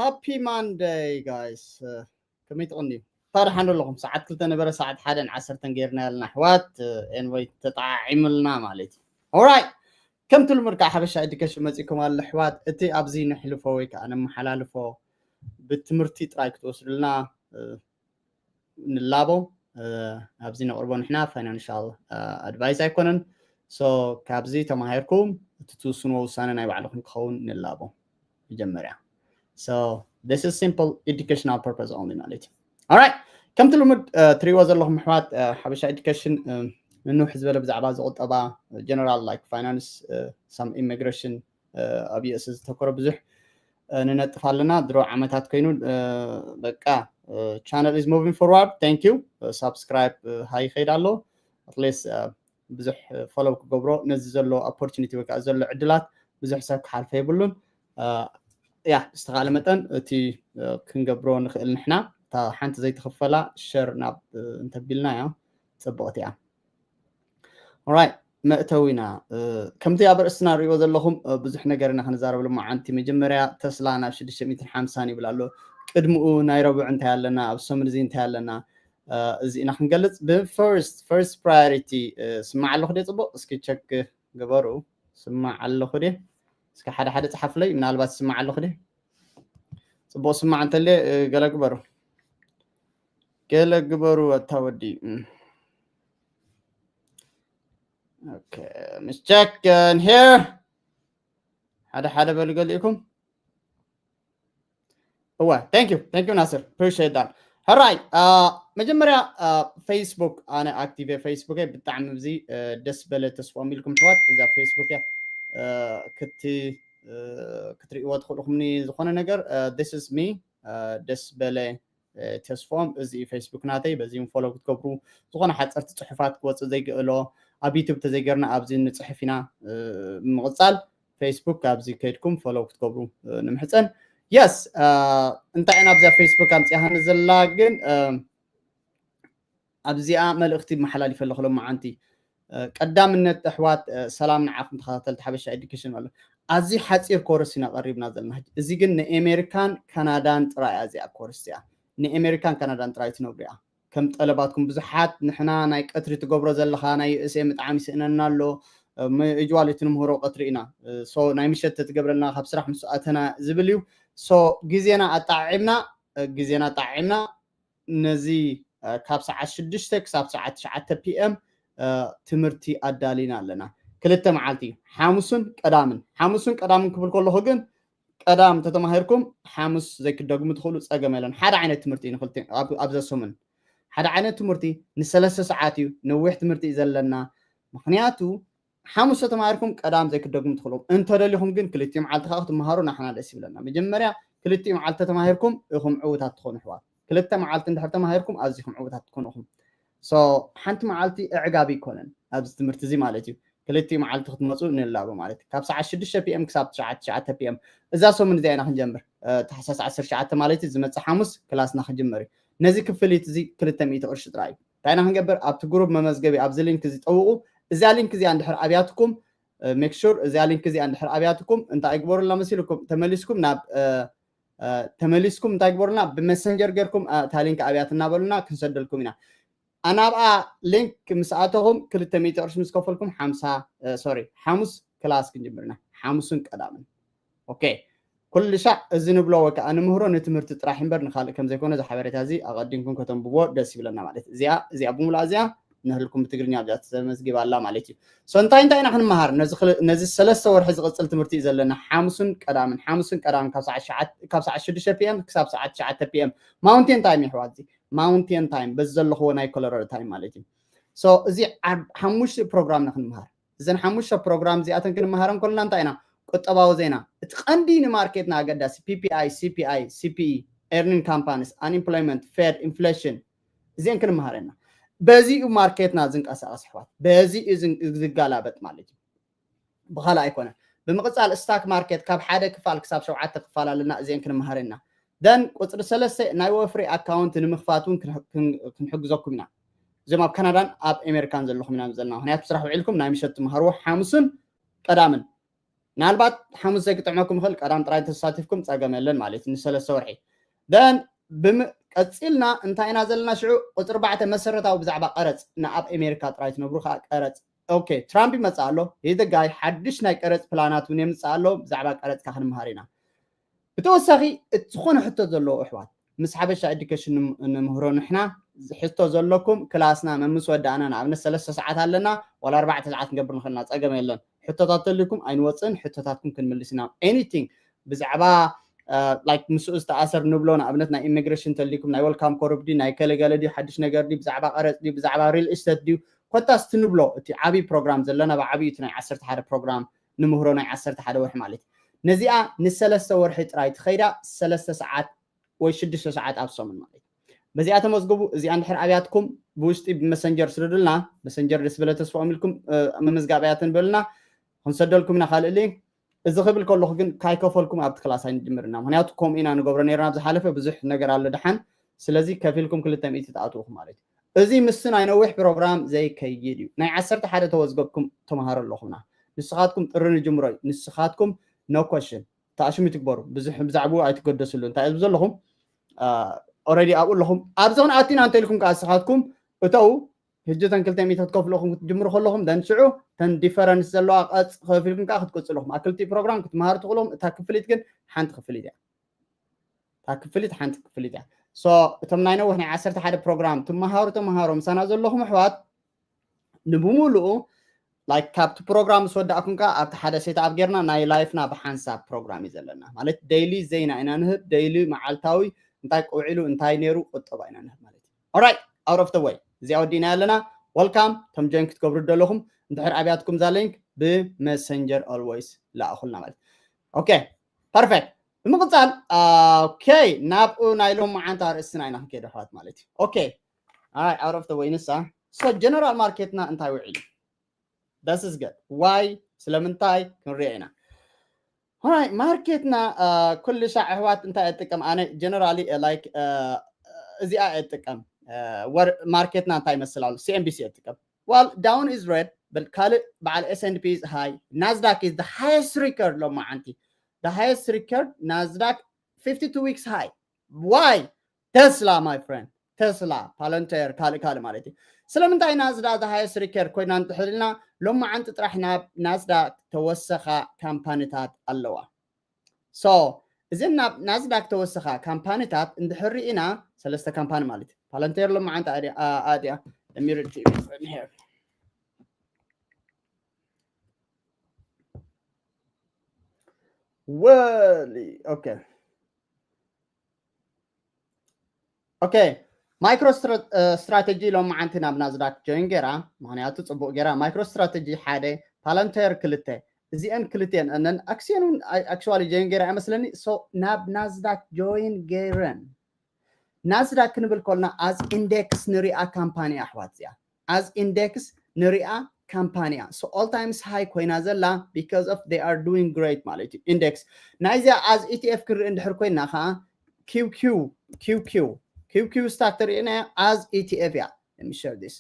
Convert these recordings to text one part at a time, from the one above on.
Happy Monday, guys. ከመይ ትቕንዩ? ታዲያ ሓንዶ ኣለኹም? ሰዓት ክልተ ነበረ፣ ሰዓት ሓደን ዓሰርተን ጌርና ያልና ኣሕዋት። ኤንወይ ተጣዒምልና ማለት እዩ። Alright፣ ከምቲ ልሙድ ከዓ ሓበሻ ኤዱኬሽን መፂኩም ኣሎ ኣሕዋት። እቲ ኣብዚ ነሕልፎ ወይ ከዓ ነመሓላልፎ ብትምህርቲ ጥራይ ክትወስዱልና ንላቦ። ኣብዚ ነቕርቦ ንሕና ፋይናንሻል ኣድቫይስ ኣይኮነን። So ካብዚ ተማሂርኩም እቲ ትውስንዎ ውሳነ ናይ ባዕልኹም ክኸውን ንላቦ። መጀመርያ so this is simple educational purpose only ማለት እዩ። Alright፣ ከምቲ ልሙድ ትሪእዎ ዘለኹም ኣሕዋት፣ ሓበሻ ኤዱኬሽን ንንውሕ ዝበለ ብዛዕባ ዝቁጠባ፣ ጀነራል ላይክ ፋይናንስ፣ ሳም ኢሚግሬሽን፣ ኣብ ዩኤስ ዝተኮረ ብዙሕ ንነጥፍ ኣለና። ድሮ ዓመታት ኮይኑ በቃ channel is moving forward። Thank you። ሳብስክራይብ ሃይ ይኸይድ ኣሎ። At least ብዙሕ ፎሎው ክገብሮ፣ ነዚ ዘሎ ኦፖርቹኒቲ ወይ ከዓ ዘሎ ዕድላት ብዙሕ ሰብ ክሓልፈ የብሉን። ያ ዝተኻለ መጠን እቲ ክንገብሮ ንኽእል ንሕና እታ ሓንቲ ዘይትኽፈላ ሸር ናብ እንተቢልና እያ ጽብቕቲ እያ። Alright፣ መእተዊና ከምቲ ኣብ ርእስና ሪእዎ ዘለኹም ብዙሕ ነገር ኢና ክንዛረብ ሎማዓንቲ። መጀመርያ ተስላ ናብ ሽዱሽተ ሚእትን ሓምሳን ይብል ኣሎ። ቅድምኡ ናይ ረቡዕ እንታይ ኣለና፣ ኣብ ሰሙን እዚ እንታይ ኣለና፣ እዚ ኢና ክንገልጽ። ብፈርስት ፈርስት ፕራዮሪቲ ስማዕ ኣለኹ ደ ጽቡቕ? እስኪ ቸክ ግበሩ። ስማዕ ኣለኹ ደ? እስኪ ሓደ ሓደ ጸሓፍለይ፣ ምናልባት ስማዕ ኣለኹ ደ? ጽቡቕ ስማዕ እንተለ ገለ ግበሩ፣ ገለ ግበሩ። ኣታ ወዲ ኦኬ፣ ምስ ቸክን ሄር ሓደ ሓደ በሉ ገሊእኩም። እወ፣ thank you፣ thank you ናስር፣ appreciate that። ሕራይ፣ መጀመርያ ፌስቡክ፣ ኣነ ኣክቲቭ ፌስቡክ ብጣዕሚ እዚ ደስ በለ ተስፎም ኢልኩም ኣሕዋት። እዛ ፌስቡክ ክትሪእዎ ትኽእልኹምኒ ዝኾነ ነገር። This is me፣ ደስ በለ ተስፎም። እዚ ፌስቡክ ናተይ፣ በዚ ፎሎ ክትገብሩ፣ ዝኾነ ሓፀርቲ ፅሑፋት ክወፅእ ዘይክእሎ ኣብ ዩቱብ ተዘይገርና ኣብዚ ንፅሕፍ ኢና ምቕፃል። ፌስቡክ ኣብዚ ከይድኩም ፎሎ ክትገብሩ ንምሕፀን። የስ፣ እንታይ ኢና ኣብዛ ፌስቡክ ኣምፅያሃኒ ዘላ ግን ኣብዚኣ መልእኽቲ መሓላሊፈ ኣለኹ ሎማዓንቲ። ቀዳምነት ኣሕዋት፣ ሰላም ንዓኹም ተኸታተልቲ ሓበሻ ኤዱኬሽን ኣሎ። ኣዝዩ ሓፂር ኮርስ ኢና ቀሪብና ዘለና። እዚ ግን ንኤሜሪካን ካናዳን ጥራይ እያ እዚኣ ኮርስ እዚኣ። ንኤሜሪካን ካናዳን ጥራይ ትነብሩ እያ። ከም ጠለባትኩም ብዙሓት፣ ንሕና ናይ ቀትሪ ትገብሮ ዘለኻ ናይ ዩኤስኤ ብጣዕሚ ይስእነና ኣሎ፣ እጅዋል እቲ ንምህሮ ቀትሪ ኢና፣ ሶ ናይ ምሸት ተትገብረልና ካብ ስራሕ ምስ ኣተና ዝብል እዩ። ሶ ግዜና ኣጣዒምና፣ ግዜና ኣጣዒምና ነዚ ካብ ሰዓት ሽዱሽተ ክሳብ ሰዓት ትሽዓተ ፒኤም ትምህርቲ ኣዳሊና ኣለና። ክልተ መዓልቲ፣ ሓሙስን ቀዳምን። ሓሙስን ቀዳምን ክብል ከለኹ ግን ቀዳም ተተማሂርኩም ሓሙስ ዘይክደግሙ ትኽእሉ፣ ጸገም የለን። ሓደ ዓይነት ትምህርቲ እዩ ንክልተ ኣብዛ ሰሙን። ሓደ ዓይነት ትምህርቲ ንሰለስተ ሰዓት እዩ፣ ነዊሕ ትምህርቲ እዩ ዘለና። ምኽንያቱ ሓሙስ ተተማሂርኩም ቀዳም ዘይክደግሙ ትኽእሉ። እንተደሊኹም ግን ክልቲኡ መዓልቲ ከዓ ክትመሃሩ ንዓና ደስ ይብለና። መጀመርያ ክልቲኡ መዓልቲ ተተማሂርኩም ኢኹም ዕዉታት ትኾኑ ኣሕዋት። ክልተ መዓልቲ እንድሕር ተማሂርኩም ኣዚኹም ዕዉታት ትኾኑ ኢኹም። ሶ ሓንቲ መዓልቲ ኣዕጋቢ ኣይኮነን ኣብዚ ትምህርቲ እዚ ማለት እዩ። ክልቲኡ መዓልቲ ክትመፁ ንላቦ ማለት እዩ። ካብ ሰዓት ሽዱሽተ ፒኤም ክሳብ ትሽዓተ ፒኤም እዛ ሰሙን እዚኣ ኢና ክንጀምር። ታሕሳስ ዓሰርተ ትሽዓተ ማለት እዩ፣ ዝመፅእ ሓሙስ ክላስና ክጅመር እዩ። ነዚ ክፍሊት እዚ ክልተ ሚእቲ ቅርሺ ጥራይ እዩ። እንታይ ኢና ክንገብር? ኣብቲ ግሩፕ መመዝገቢ ኣብዚ ሊንክ እዚ ጠውቑ። እዛ ሊንክ እዚኣ እንድሕር ኣብያትኩም፣ ሜክ ሹር እዚኣ ሊንክ እዚኣ እንድሕር ኣብያትኩም እንታይ ግበሩልና መሲልኩም፣ ተመሊስኩም ናብ ተመሊስኩም እንታይ ግበሩልና፣ ብመሰንጀር ጌርኩም እታ ሊንክ ኣብያትና በሉና፣ ክንሰደልኩም ኢና። ኣናብኣ ሊንክ ምስ ኣተኹም ክልተ ሚእቲ ቅርሺ ምስ ከፈልኩም ሓምሳ፣ ሶሪ፣ ሓሙስ ክላስ ክንጅምር ኢና። ሓሙስን ቀዳምን። ኦኬ፣ ኩሉ ሻዕ እዚ ንብሎ ወይ ከዓ ንምህሮ ንትምህርቲ ጥራሕ እምበር ንካልእ ከም ዘይኮነ፣ እዚ ሓበሬታ እዚ ኣቐዲምኩም ከተንብብዎ ደስ ይብለና ማለት እዩ። እዚኣ እዚኣ ብምሉኣ እዚኣ ንህልኩም ብትግርኛ ኣብዚኣ ተመዝጊባ ኣላ ማለት እዩ። ሶ እንታይ እንታይ ኢና ክንመሃር? ነዚ ሰለስተ ወርሒ ዝቕፅል ትምህርቲ እዩ ዘለና። ሓሙስን ቀዳምን፣ ሓሙስን ቀዳምን ካብ ሰዓት ሽዱሽተ ፒኤም ክሳብ ሰዓት ትሽዓተ ፒኤም። ማውንቴን ታይም ይሕዋት፣ እዚ ማውንቴን ታይም በዚ ዘለኽዎ ናይ ኮሎራዶ ታይም ማለት እዩ። ሶ እዚ ሓሙሽተ ፕሮግራምና ክንመሃር። እዘን ሓሙሽተ ፕሮግራም እዚኣተን ክንመሃረን ከለና እንታይ ኢና? ቁጠባዊ ዜና፣ እቲ ቀንዲ ንማርኬትና ኣገዳሲ፣ ፒፒኣይ፣ ሲፒኣይ፣ ሲፒኢ፣ ኤርኒንግ ካምፓኒስ፣ ኣንኢምፕሎይመንት፣ ፌድ፣ ኢንፍሌሽን፣ እዚአን ክንመሃር ኢና። በዚ እዩ ማርኬትና ዝንቀሳቐስ ኣሕዋት፣ በዚ እዩ ዝን- ዝጋላበጥ ማለት እዩ። ብኻልእ ኣይኮነን። ብምቕፃል ስታክ ማርኬት ካብ ሓደ ክፋል ክሳብ ሸውዓተ ክፋል ኣለና፣ እዚአን ክንመሃር ኢና። ደን ቁፅሪ ሰለስተ ናይ ወፍሪ ኣካውንት ንምኽፋት እውን ክን- ክን- ክንሕግዘኩም ኢና። እዞም ኣብ ካናዳን ኣብ ኣሜሪካን ዘለኹም ኢና ዘለና፣ ምክንያቱ ስራሕ ውዒልኩም ናይ ምሸት ትምሃርዎ ሓሙስን ቀዳምን። ምናልባት ሓሙስ ዘይክጥዕመኩም ይኽእል፣ ቀዳም ጥራይ ተሳቲፍኩም ጸገም የለን ማለት እዩ፣ ንሰለስተ ወርሒ። Then ብም- ቀጺልና እንታይ ኢና ዘለና ሽዑ? ቁጽሪ ኣርባዕተ መሰረታዊ ብዛዕባ ቀረጽ፣ ንኣብ ኣሜሪካ ጥራይ ትነብሩ ከዓ ቀረጽ። ኦኬ፣ ትራምፕ ይመጽእ ኣሎ። ይድጋይ ሓድሽ ናይ ቀረጽ ፕላናት እውን የምጽእ ኣሎ። ብዛዕባ ቀረጽ ከዓ ክንምሃር ኢና። ብተወሳኺ እቲ ዝኾነ ሕቶ ዘለዎ ኣሕዋት፣ ምስ ሓበሻ ኤዱኬሽን ንም- ንምህሮ ንሕና። ሕቶ ዘለኩም ክላስና መምስ ወዳእና፣ ንኣብነት ሰለስተ ሰዓት ኣለና፣ ዋላ ኣርባዕተ ሰዓት ክንገብር ንኽእልና ጸገም የለን። ሕቶታት ተልይኩም ኣይንወፅን፣ ሕቶታትኩም ክንምልስ ኢና። Anything ብዛዕባ ላይክ ምስኡ ዝተኣሰር ንብሎ፣ ንኣብነት ናይ ኢሚግሬሽን ተልይኩም፣ ናይ ወልካም ኮርብ ድዩ፣ ናይ ከለገለ ድዩ፣ ሓድሽ ነገር ድዩ፣ ብዛዕባ ቀረፅ ድዩ፣ ብዛዕባ ሪል ኢስቴት ድዩ፣ ኮታስ እቲ ንብሎ እቲ ዓብዪ ፕሮግራም ዘለና ብዓብዩ እቲ ናይ ዓሰርተ ሓደ ፕሮግራም ንምህሮ ናይ ዓሰርተ ሓደ ወርሒ ማለት እዩ። ነዚኣ ንሰለስተ ወርሒ ጥራይ ትኸይዳ ሰለስተ ሰዓት ወይ ሽዱሽተ ሰዓት ኣብ ሰሙን ማለት እዩ። በዚኣ ተመዝግቡ። እዚኣ እንድሕር ኣብያትኩም ብውሽጢ ብመሰንጀር ስርዱልና፣ መሰንጀር ደስ በለ ተስፋኦም ኢልኩም ምምዝጋብ ኣብያትን በሉና፣ ክንሰደልኩም ኢና ካልእ ሊንክ። እዚ ክብል ከለኹ ግን ካይከፈልኩም ኣብቲ ክላስ ኣይንጅምር ኢና። ምክንያቱ ከምኡ ኢና ንገብሮ ነርና ኣብ ዝሓለፈ፣ ብዙሕ ነገር ኣሎ ደሓን። ስለዚ ከፊልኩም ክልተ ሚእቲ ትኣትውኹም ማለት እዩ። እዚ ምስቲ ናይ ነዊሕ ፕሮግራም ዘይከይድ እዩ። ናይ ዓሰርተ ሓደ ተወዝገብኩም ተምሃሩ ኣለኹምና። ንስኻትኩም ጥሪ ንጅምሮ እዩ። ንስኻትኩም no question ተኣሽሙ ትግበሩ። ብዙሕ ብዛዕባኡ ኣይትገደስሉ። እንታይ እዩ ዘለኹም ኦረዲ ኣብኡ ኣለኹም። ኣብዚ ክንኣቲና እንተኢልኩም ከዓ ንስኻትኩም እተው። ህጂ ተን ክልተ ሚእቲ ክትከፍልኹም ክትጅምሩ ከለኹም ደን ሽዑ ተን ዲፈረንስ ዘለዋ ቀፅ ከፊልኩም ከዓ ክትቅፅሉ ኣለኹም። ኣብ ክልቲኡ ፕሮግራም ክትመሃሩ ትኽእሉ። እታ ክፍሊት ግን ሓንቲ ክፍሊት እያ። እታ ክፍሊት ሓንቲ ክፍሊት እያ። ሶ እቶም ናይ ነዊሕ ናይ ዓሰርተ ሓደ ፕሮግራም ትመሃሩ ተምሃሮ ምሳና ዘለኹም ኣሕዋት ንብሙሉኡ ላይክ ካብቲ ፕሮግራም ምስ ወዳእኩም ከዓ ኣብቲ ሓደ ሴት ኣፕ ጌርና ናይ ላይፍና ብሓንሳብ ፕሮግራም እዩ ዘለና። ማለት ዴይሊ ዜና ኢና ንህብ፣ ዴይሊ መዓልታዊ እንታይ ቀውዒሉ እንታይ ነይሩ ቁጠባ ኢና ንህብ ማለት እዩ። Alright, out of the way እዚኣ ወዲእና ኣለና። Welcome ቶም ጆይን ክትገብሩ ደለኹም እንድሕር ኣብያትኩም እዛ ሊንክ ብመሰንጀር always ለኣኹልና ማለት። ኦኬ፣ ፐርፌክት። ብምቕፃል ኦኬ ናብኡ ናይ ሎመዓንቲ ኣርእስትና ኢና ክንከይድ ኣሕዋት ማለት እዩ። ኦኬ፣ Alright, out of the way ንሳ። So ጀነራል ማርኬትና እንታይ ውዒሉ? This is good. Why? ስለምንታይ ክንሪኦ ኢና። Alright, ማርኬትና ኩሉ ሻዕ ኣሕዋት እንታይ እጥቀም ኣነ? ጀነራሊ ላይክ እዚኣ እጥቀም። ማርኬትና እንታይ ይመስል ኣሎ? C N B C እጥቀም። Well, down is red, but ካልእ በዓል S and P is high. Nasdaq is the highest record ሎመዓንቲ። The highest record Nasdaq fifty-two weeks high. Why? Tesla, my friend. Tesla, Palantir ካልእ ካልእ ማለት እዩ። ስለምንታይ ናዝዳክ the highest record ኮይና እንድሕር ኢልና ሎመዓንቲ ጥራሕ ናብ ናዝዳክ ተወሰኻ ካምፓኒታት ኣለዋ። So እዘን ናብ ናዝዳክ ተወሰኻ ካምፓኒታት እንድሕር ርኢና ሰለስተ ካምፓኒ ማለት እዩ። Palantir ሎመዓንቲ ኣድያ ኣድያ let me retrieve it from here. Well, okay. Okay. Micro Strategy ሎመዓንቲ ናብ ናዝዳክ ጆይን ገይራ። ምክንያቱ ፅቡቅ ገይራ። Micro Strategy ሓደ፣ Palantir ክልተ። እዚአን ክልተን እነን ኣክሲዮን እውን actually ጆይን ገይራ እመስለኒ። So ናብ ናዝዳክ ጆይን ገይረን ናዝዳክ ክንብል ከልና as index ንሪኣ ካምፓኒ ኣሕዋት እዚኣ as index ንሪኣ ካምፓኒ እያ። So all times high ኮይና ዘላ because of they are doing great ማለት እዩ። Index ናይዚኣ as E T F ክንርኢ እንድሕር ኮይና ከዓ QQ QQ QQ stock ተሪእና as E T F እያ። Let me share this.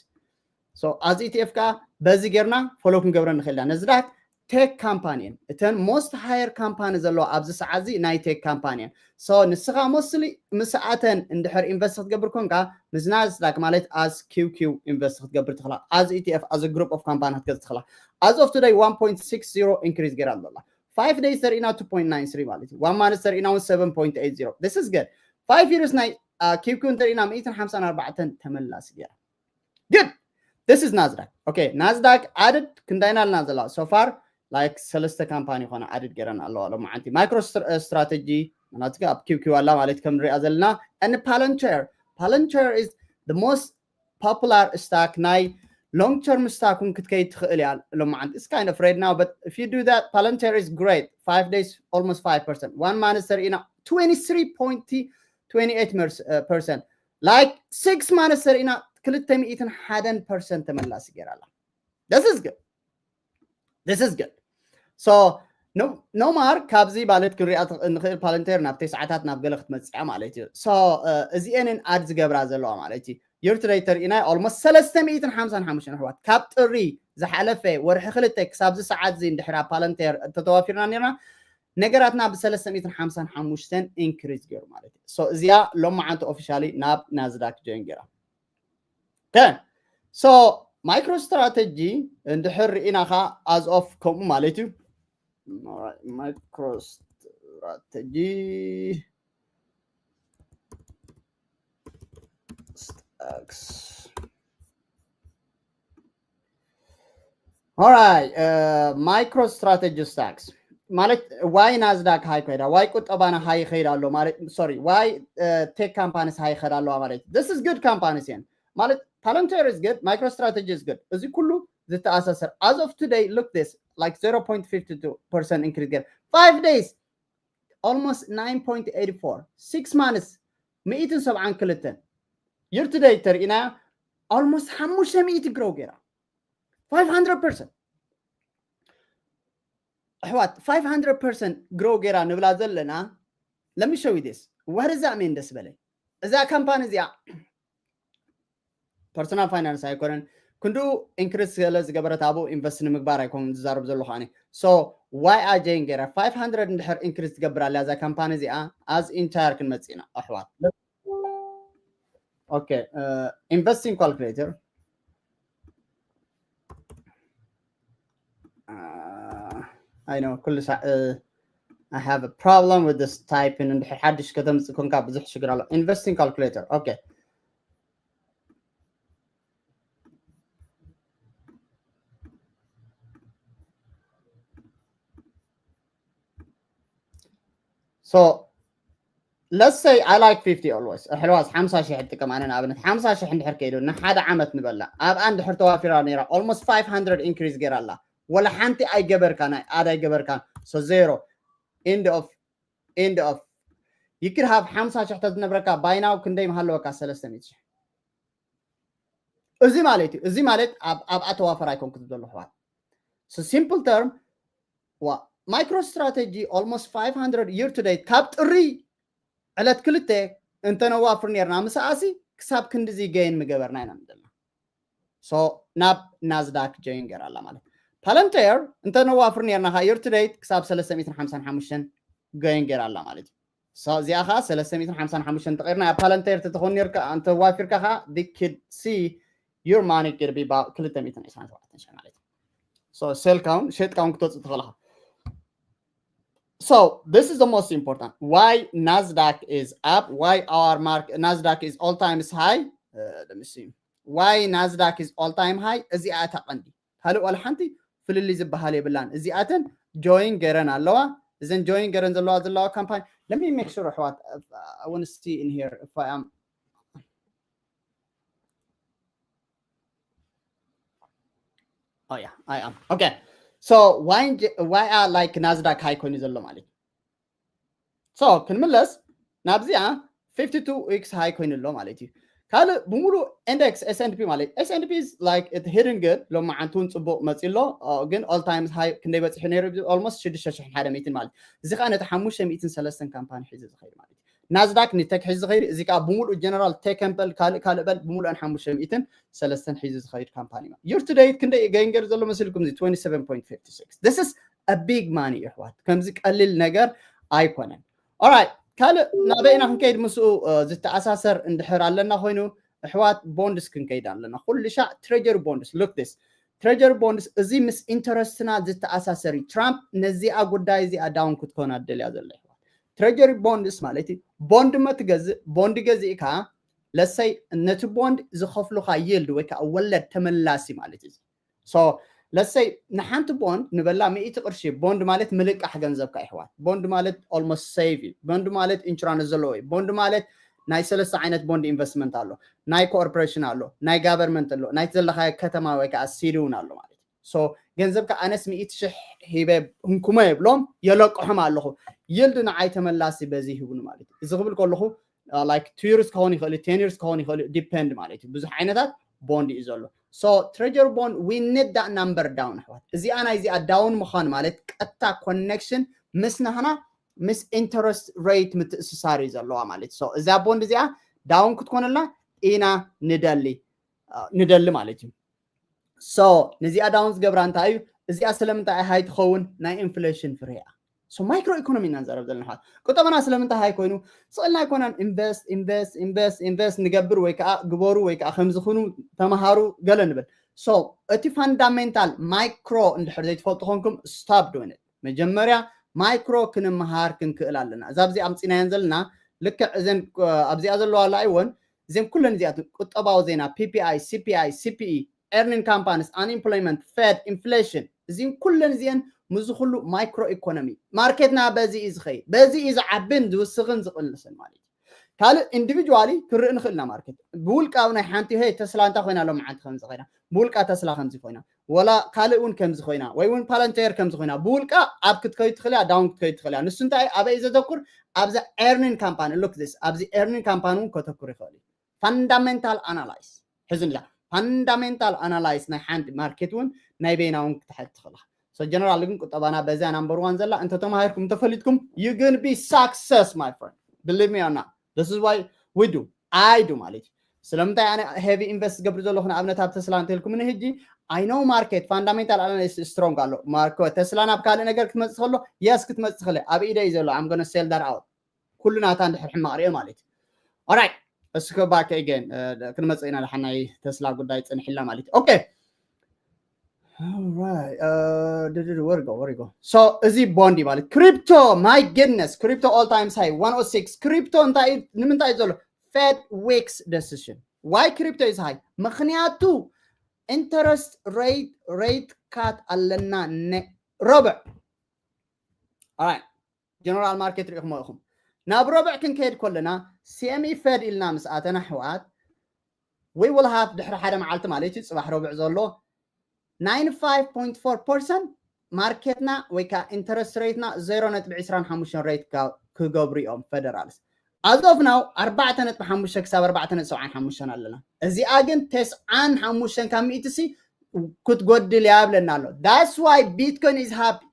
So as E T F ከዓ በዚ ጌርና ፎሎ ክንገብረ ንኽእል ኢና። ናዝዳክ ቴክ ካምፓኒ እየን። እተን most higher ካምፓኒ ዘለዋ ኣብዚ ሰዓት እዚ ናይ ቴክ ካምፓኒ እየን። So ንስኻ mostly ምስኣተን እንድሕር ኢንቨስት ክትገብር ኮንካ ምስ ናዝዳክ ማለት as QQ ኢንቨስት ክትገብር ትኽላ። As E T F as group of company ክትገዝ ትኽላ። As of today one point six zero increase ገይራ ኣላ። Five days ተሪእና two point nine three ማለት እዩ። One month ተሪእና እውን seven point eight zero. This is good. Five years ናይ QQ እንተሪእና ሚእትን ሓምሳን ኣርባዕተን ተመላሲ ገይራ። Good. This is ናዝዳክ. Okay, ናዝዳክ ኣድድ ክንዳይና ኣለና ዘላ so far like ሰለስተ ካምፓኒ ይኾና ኣድድ ገይረን ኣለዋ ሎመዓንቲ። Micro Strategy ናትካ ኣብ QQ ኣላ ማለት ከም ንሪኣ ዘለና and Palantir. Palantir is the most popular stock ናይ long term stock እውን ክትከይድ ትኽእል እያ ሎመዓንቲ። It's kind of red now, but if you do that, Palantir is great. Five days, almost five percent. One month ተሪእና twenty-three point twenty-eight percent. Like six months ተሪእና ክልተ ሚእትን ሓደን ፐርሰንት ተመላሲ ገይራ ኣላ። This is good. This is good. So ኖማር ካብዚ ማለት ክንሪኣ ንኽእል Palantir ናብ ተስዓታት ናብ ገለ ክትመፅእ እያ ማለት እዩ። So እዚኤንን ኣድ ዝገብራ ዘለዋ ማለት እዩ። year to date ተርኢና almost ሰለስተ ሚእትን ሓምሳን ሓሙሽተን ኣሕዋት፣ ካብ ጥሪ ዝሓለፈ ወርሒ ክልተ ክሳብ እዚ ሰዓት እዚ እንድሕር ኣብ ፓለንቴር እንተተዋፊርና ነርና፣ ነገራትና ብ355 increase ገይሩ ማለት እዩ። So እዚኣ ሎማዓንቲ officially ናብ ናዝዳክ join ገይራ። Okay, so MicroStrategy እንድሕር ርኢና ከ as of ከምኡ ማለት እዩ። MicroStrategy stocks. Alright, MicroStrategy stocks ማለት ዋይ ናዝዳክ ሃይ ከይዳ፣ ዋይ ቁጠባና ሃይ ይኸይድ ኣሎ ማለት፣ sorry፣ ዋይ tech companies ሃይ ይኸዳ ኣለዋ ማለት። This is good companies እየን ማለት፣ Palantir is good, MicroStrategy is good። እዚ ኩሉ ዝተኣሳሰር as of today, look this, like zero point five two percent increase ገይራ five days, almost nine point eight four, six months ሚእትን ሰብዓን ክልተን። Year to date ተርኢና almost ሓሙሽተ ሚእቲ grow ገይራ፣ five hundred percent። ኣሕዋት፣ five hundred percent grow ገይራ ንብላ ዘለና። Let me show you this. What does that mean? ደስ በለኝ። እዛ ካምፓኒ እዚኣ personal finance ኣይኮነን፣ ክንዱ increase ስለ ዝገበረት ኣብኡ invest ንምግባር ኣይኮን ዝዛረብ ዘለኹ ኣነ። So ዋይ ኣጀይን ገይረ five hundred እንድሕር increase ትገብር ኣላ እዛ ካምፓኒ እዚኣ፣ as entire ክንመጽእ ኢና ኣሕዋት። Okay, investing calculator. I know ኩሉ ሳዕ I have a problem with this typing. እንድሕር ሓድሽ ከተምጽእ ኮንካ ብዙሕ ሽግር ኣሎ። Investing calculator. Okay. So let's say I like fifty always. ኣሕዋት፣ ሓምሳ ሺሕ እጥቀም ኣነ ንኣብነት። ሓምሳ ሺሕ እንድሕር ከይዱ ንሓደ ዓመት ንበላ፣ ኣብኣ እንድሕር ተዋፊራ ነይራ almost five hundred increase ገይራ ኣላ። ወላ ሓንቲ ኣይገበርካ፣ ናይ ኣድ ኣይገበርካ። So zero, end of end of you could have ሓምሳ ሺሕ ተዝነብረካ by now ክንደይ ምሃለወካ? ሰለስተ ሚእቲ ሺሕ። እዚ ማለት እዩ። እዚ ማለት ኣብኣ ተዋፈር ኣይኮንኩ ዘሎ ኣሕዋት። So simple term, MicroStrategy almost five hundred year to date ካብ ጥሪ ዕለት ክልተ እንተነዋፍር ነርና ምስኣሲ ክሳብ ክንድዚ gain ምገበርና ኢና ንደልና። So ናብ ናዝዳክ join ገይራ ኣላ ማለት። Palantir እንተነዋፍር ነርና ከ year to date ክሳብ ሰለስተ ሚእትን ሓምሳን ሓሙሽተን join ገይራ ኣላ ማለት እዩ። So እዚኣ ከ ሰለስተ ሚእትን ሓምሳን ሓሙሽተን ተቐይርና ኣብ Palantir ተተኾን ነርካ፣ እንተዋፊርካ ከ they could see your money could be about ክልተ ሚእትን ዕስራን ሸውዓተን ሺሕ ማለት እዩ። So sell ካውን ሸጥካውን ክትወፅእ ትኽእልኻ። So this is the most important. Why Nasdaq is up? Why our market Nasdaq is all times high? Uh, let me see. Why Nasdaq is all time high? እዚኣ እታ ቀንዲ። ካልእ ዋላ ሓንቲ ፍልልይ ዝበሃል የብላን። እዚኣተን join ገረን ኣለዋ። እዘን join ገረን ዘለዋ ዘለዋ ካምፓኒ። Let me make sure ኣሕዋት. I want to see in here if I am Oh yeah, I am. Okay. So why why are like Nasdaq high ኮይኑ ዘሎ ማለት? So ክንምለስ ናብዚኣ fifty two weeks high ኮይኑ ኣሎ ማለት እዩ። ካልእ ብምሉእ index S and P ማለት S and P is like it hitting good ሎማዓንቲ እውን ፅቡቕ መፂ ኣሎ። ግን all time high ክንደይ በፂሑ ነይሩ? Almost ሽዱሽተ ሽሕን ሓደ ሚእትን ማለት እዚ ከዓ ነቲ ሓሙሽተ ሚእትን ሰለስተን ካምፓኒ ሒዙ ዝኸይድ ማለት እዩ። ናዝዳክ ንቴክ ሒዙ ዝኸይድ እዚ ከዓ ብምሉእ general ቴክ በል ካልእ ካልእ በል ብምሉእን ሓሙሽተ ሚእትን ሰለስተን ሒዙ ዝኸይድ ካምፓኒ ማለት። Year to date ክንደይ gain ገይሩ ዘሎ መሲልኩም? እዚ twenty seven point fifty six. This is a big money ኣሕዋት፣ ከምዚ ቀሊል ነገር ኣይኮነን። Alright, ካልእ ናበይና ክንከይድ ምስኡ ዝተኣሳሰር እንድሕር ኣለና ኮይኑ ኣሕዋት bonds ክንከይድ ኣለና። ኩሉ ሻዕ treasury bonds, look this, treasury bonds እዚ ምስ interest ና ዝተኣሳሰር እዩ። ትራምፕ ነዚኣ ጉዳይ እዚኣ down ክትኮና ደልያ ዘላ ኣሕዋት። Treasury bonds ማለት እዩ bond መትገዝእ bond ገዚእካ let's say ነቲ bond ዝኸፍሉኻ yield ወይ ከዓ ወለድ ተመላሲ ማለት እዩ። So let's say ንሓንቲ bond ንበላ ሚእቲ ቅርሺ። Bond ማለት ምልቃሕ ገንዘብካ ኣሕዋት። Bond ማለት almost safe እዩ። Bond ማለት insurance ዘለዎ እዩ። Bond ማለት ናይ ሰለስተ ዓይነት bond investment ኣሎ። ናይ corporation ኣሎ፣ ናይ government ኣሎ፣ ናይ ዘለኻዮ ከተማ ወይ ከዓ city እውን ኣሎ ማለት እዩ። So ገንዘብካ ኣነስ ሚእቲ ሽሕ ሂበ ህንኩሞ የብሎም፣ የለቅሖም ኣለኹ። Yield ንዓይ ተመላሲ በዚ ይህቡኒ ማለት እዩ። እዚ ክብል ከለኹ like two years ክኸውን ይኽእል እዩ፣ ten years ክኸውን ይኽእል እዩ፣ depend ማለት እዩ። ብዙሕ ዓይነታት bond እዩ ዘሎ። So treasury bond, we need that number down ኣሕዋት። እዚኣ ናይ እዚኣ down ምዃን ማለት ቀጥታ connection ምስ ናህና ምስ interest rate ምትእስሳር እዩ ዘለዋ ማለት። So እዛ bond እዚኣ down ክትኮነልና ኢና ንደሊ ንደሊ ማለት እዩ። So ነዚኣ down ዝገብራ እንታይ እዩ? እዚኣ ስለምንታይ ሃይ ትኸውን? ናይ ኢንፍሌሽን ፍሬ እያ። So ማይክሮ ኢኮኖሚ ኢና ንዛረብ ዘለና። ቁጠባና ስለምንታይ ሃይ ኮይኑ? ስቕልና ኣይኮናን። ኢንቨስት ኢንቨስት ኢንቨስት ኢንቨስት ንገብር ወይ ከዓ ግበሩ ወይ ከዓ ከምዚ ኩኑ፣ ተምሃሩ፣ ገለ ንብል። So እቲ ፋንዳሜንታል ማይክሮ እንድሕር ዘይትፈልጡ ኮንኩም stop doing it። መጀመርያ ማይክሮ ክንምሃር ክንክእል ኣለና። እዛ ኣብዚ ኣምፂናየን ዘለና ልክዕ እዘን ኣብዚኣ ዘለዋ ላይወን እዚን ኩለን እዚኣትን ቁጠባዊ ዜና፣ PPI፣ CPI፣ CPE፣ earning companies፣ unemployment፣ Fed፣ inflation፣ እዚን ኩለን እዚአን ምዚ ኩሉ ማይክሮ ኢኮኖሚ ማርኬትና በዚ እዩ ዝኸይድ፣ በዚ እዩ ዝዓብን ዝውስኽን ዝቕንስን ማለት እዩ። ካልእ ኢንዲቪጁዋሊ ክንርኢ ንኽእል ኢና። ማርኬት ብውልቃዊ ናይ ሓንቲ ሄ ተስላ እንታይ ኮይና ሎም ዓንቲ ከምዚ ኮይና፣ ብውልቃ ተስላ ከምዚ ኮይና፣ ወላ ካልእ እውን ከምዚ ኮይና ወይ እውን ፓለንቴር ከምዚ ኮይና ብውልቃ ኣብ ክትከይድ ትኽእል እያ፣ ዳውን ክትከይድ ትኽእል እያ። ንሱ እንታይ ኣበይ ዘተኩር? ኣብዛ earning company፣ look this፣ ኣብዚ earning company እውን ከተኩር ይኽእል እዩ። ፋንዳሜንታል ኣናላይስ ሕዚ ንዛ ፋንዳሜንታል ኣናላይስ ናይ ሓንቲ ማርኬት እውን ናይ በይና እውን ክትሕት ትኽእላ። So ጀነራል ግን ቁጠባና በዚያ ናምበር ዋን ዘላ እንተ ተማሂርኩም እንተፈሊጥኩም you gonna be success my friend, believe me or not, this is why we do, I do ማለት እዩ። ስለምንታይ ኣነ ሄቪ ኢንቨስት ዝገብር ዘለኹ ንኣብነት ኣብ ተስላ እንተልኩምኒ ሕጂ I know ማርኬት ፋንዳሜንታል ኣናሊስ ስትሮንግ ኣሎ። ማርኮ ተስላ ናብ ካልእ ነገር ክትመጽእ ከሎ የስ ክትመጽእ ትኽእል ኣብ ኢደ እዩ ዘሎ። I'm gonna sell that out ኩሉ ናታ እንድሕር ሕማቕ ሪኦ ማለት እዩ። Alright እስከ back again ክንመጽእ ኢና። ደሓን ናይ ተስላ ጉዳይ ጽንሕላ ማለት እዩ። Okay Alright ድድድ ወርጎ ወርጎ so እዚ ቦንዲ ማለት ክሪፕቶ my goodness ክሪፕቶ all time high one oh six ክሪፕቶ እንታይ እዩ? ንምንታይ እዩ ዘሎ? Fed weeks decision. Why crypto is high? ምኽንያቱ interest rate rate cut ኣለና ነ ረብዕ Alright ጀነራል ማርኬት ሪኢኹሞ ኢኹም። ናብ ረብዕ ክንከይድ ከለና CME Fed ኢልና ምስ ኣተና ኣሕዋት we will have ድሕሪ ሓደ መዓልቲ ማለት እዩ ጽባሕ ረብዕ ዘሎ ninety-five point four percent ማርኬትና ወይ ከዓ ኢንተረስት ሬትና ዜሮ ነጥቢ ዕስራን ሓሙሽተን ሬት ክገብሩ እዮም ፌደራልስ። As of now ኣርባዕተ ነጥቢ ሓሙሽተ ክሳብ ኣርባዕተ ነጥቢ ሰብዓን ሓሙሽተን ኣለና። እዚኣ ግን ተስዓን ሓሙሽተን ካብ ሚእቲ ሲ ክትጎድል እያ ይብለና ኣሎ። That's why Bitcoin is happy.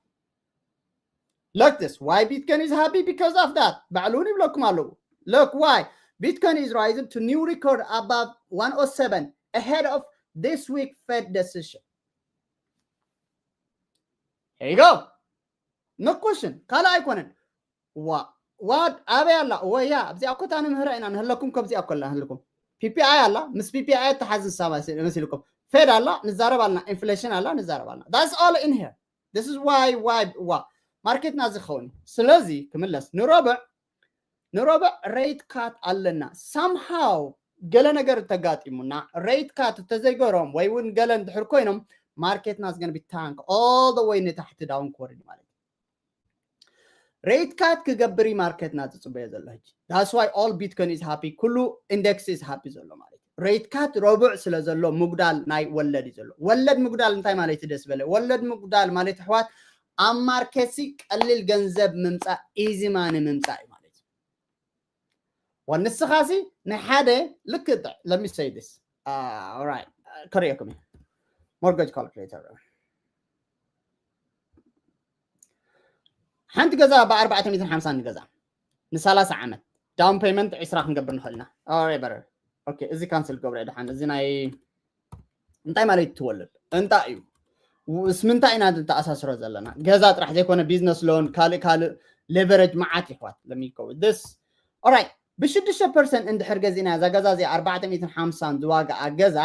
Look this, why Bitcoin is happy? Because of that. ባዕሉ እውን ይብለኩም ኣለዉ። Look why Bitcoin is rising to new record above one oh seven ahead of this week Fed decision. Here you go. No question. ካልእ ኣይኮነን። ዋ ዋድ ኣበይ ኣላ? ወያ ኣብዚኣ እኮ እታ ንምህራ ኢና ንህለኩም። ከብዚኣ እኮ ኣላ ንህልኩም። PPI ኣላ፣ ምስ PPI ተሓዝ ንሳ መሲልኩም። ፌድ ኣላ ንዛረብ ኣልና፣ ኢንፍሌሽን ኣላ ንዛረብ ኣልና። That's all in here. This is why why ዋ ማርኬትና ዝኸውን። ስለዚ ክምለስ ንረብዕ ንረብዕ ሬት ካት ኣለና። Somehow ገለ ነገር እንተጋጢሙና ሬት ካት እንተዘይገሮም ወይ እውን ገለ እንድሕር ኮይኖም ማርኬትና is gonna be tank all the way ንታሕቲ ዳውን ክወርድ ማለት እዩ። ሬት ካት ክገብር እዩ ማርኬትና ዝፅበዮ ዘሎ ሕጂ። That's why all Bitcoin is happy፣ ኩሉ ኢንደክስ is happy ዘሎ ማለት እዩ። ሬት ካት ረቡዕ ስለ ዘሎ ምጉዳል ናይ ወለድ እዩ ዘሎ። ወለድ ምጉዳል እንታይ ማለት እዩ? ደስ በለ ወለድ ምጉዳል ማለት ኣሕዋት ኣብ ማርኬት ሲ ቀሊል ገንዘብ ምምፃእ ኢዚ ማኒ ምምፃእ እዩ ማለት እዩ። ወንስኻሲ ናይ ሓደ ልክ let me say this. Alright ከርእየኩም እዩ። Mortgage calculator ሓንቲ ገዛ ብ ኣርባዕተ ሚእትን ሓምሳን ንገዛ ንሰላሳ ዓመት ዳውን ፔመንት ዕስራ ክንገብር ንኽእል ኢና። ኦሬ በረር ኦኬ እዚ ካንስል ገብረ ድሓን እዚ ናይ እንታይ ማለት ትወልድ እንታይ እዩ? ምስ ምንታይ ኢና ንተኣሳስሮ ዘለና? ገዛ ጥራሕ ዘይኮነ ቢዝነስ ሎን ካልእ ካልእ ሌቨረጅ መዓት ይሕዋት ለሚከው this ኦራይት ብሽዱሽተ ፐርሰንት እንድሕር ገዚእና እዛ ገዛ እዚኣ ኣርባዕተ ሚእትን ሓምሳን ዝዋግኣ ገዛ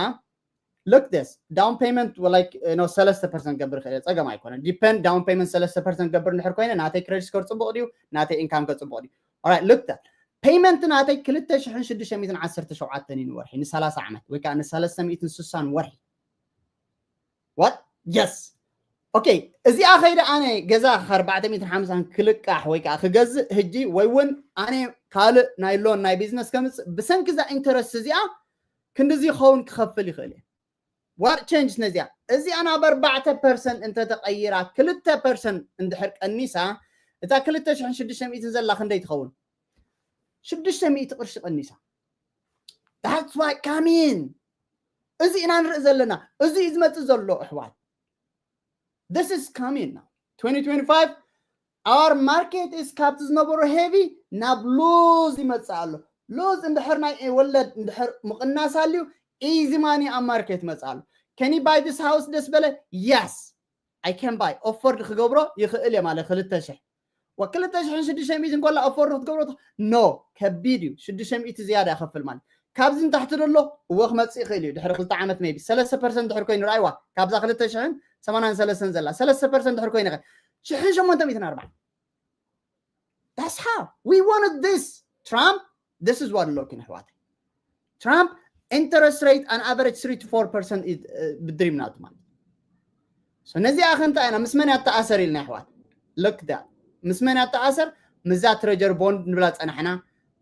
look this down payment like no ሰለስተ ፐርሰንት ገብር ይኽእል ጸገም ኣይኮነን። Depend down payment ሰለስተ ፐርሰንት ገብር እንድሕር ኮይነ ናተይ ክሬዲት ስኮር ጽቡቕ ድዩ ናተይ ኢንካም ከ ጽቡቕ ድዩ? Alright look that payment ናተይ ክልተ ሽሕን ሽዱሽተ ሚእትን ዓሰርተ ሸውዓተን እዩ ንወርሒ ንሰላሳ ዓመት ወይ ከዓ ንሰለስተ ሚእትን ስሳን ወርሒ። What yes okay እዚኣ ከይደ ኣነ ገዛ ኣርባዕተ ሚእትን ሓምሳን ክልቃሕ ወይ ከዓ ክገዝእ ህጂ ወይ እውን ኣነ ካልእ ናይ ሎን ናይ ቢዝነስ ከምፅእ ብሰንኪ እዛ ኢንተረስት እዚኣ ክንድዚ ይኸውን ክኸፍል ይኽእል እየ። What change ነዚኣ እዚኣ ናብ ኣርባዕተ ፐርሰንት እንተተቐይራ ክልተ ፐርሰንት እንድሕር ቀኒሳ እታ ክልተ ሽሕን ሽዱሽተ ሚእትን ዘላ ክንደይ ትኸውን? ሽዱሽተ ሚእቲ ቅርሺ ቀኒሳ። That's why come in እዚ ኢና ንርኢ ዘለና። እዚ እዩ ዝመፅእ ዘሎ ኣሕዋት። This is coming now twenty twenty-five our market is ካብቲ ዝነበሮ ሄቪ ናብ ሉዝ ይመፅእ ኣሎ። ሎዝ እንድሕር ናይ ወለድ እንድሕር ምቕናስ ኣልዩ easy money ኣብ ማርኬት መፅእ ኣሎ። Can you buy this house ደስ በለ? Yes, I can buy. Afford ክገብሮ ይኽእል እየ ማለት ክልተ ሽሕ ወክልተ ሽሕን ሽዱሽተ ሚእትን ኮላ afford ክትገብሮ ትኽ- no፣ ከቢድ እዩ። ሽዱሽተ ሚእቲ ዝያዳ ይኸፍል ማለት ካብዚ ንታሕቲ ደሎ እወ ክመፅእ ይኽእል እዩ። ድሕሪ ክልተ ዓመት maybe ሰለስተ ፐርሰንት ድሕር ኮይኑ ራይዋ ካብዛ ክልተ ሽሕን ሰማንያን ሰለስተን ዘላ ሰለስተ ፐርሰንት ድሕር ኮይኑ ኸ ሽሕን ሸሞንተ ሚእትን ኣርባዕተ That's how we wanted this. Trump, this is what looking ኣሕዋት። Trump interest rate on average three to four percent ብድሪም ናቱ ማለት ነዚኣ ከንታ ኢና ምስ መን ያተኣሰር ኢልና ኣሕዋት። Look that ምስ መን ያተኣሰር? ምዛ ትረጀር ቦንድ ንብላ ፀናሕና፣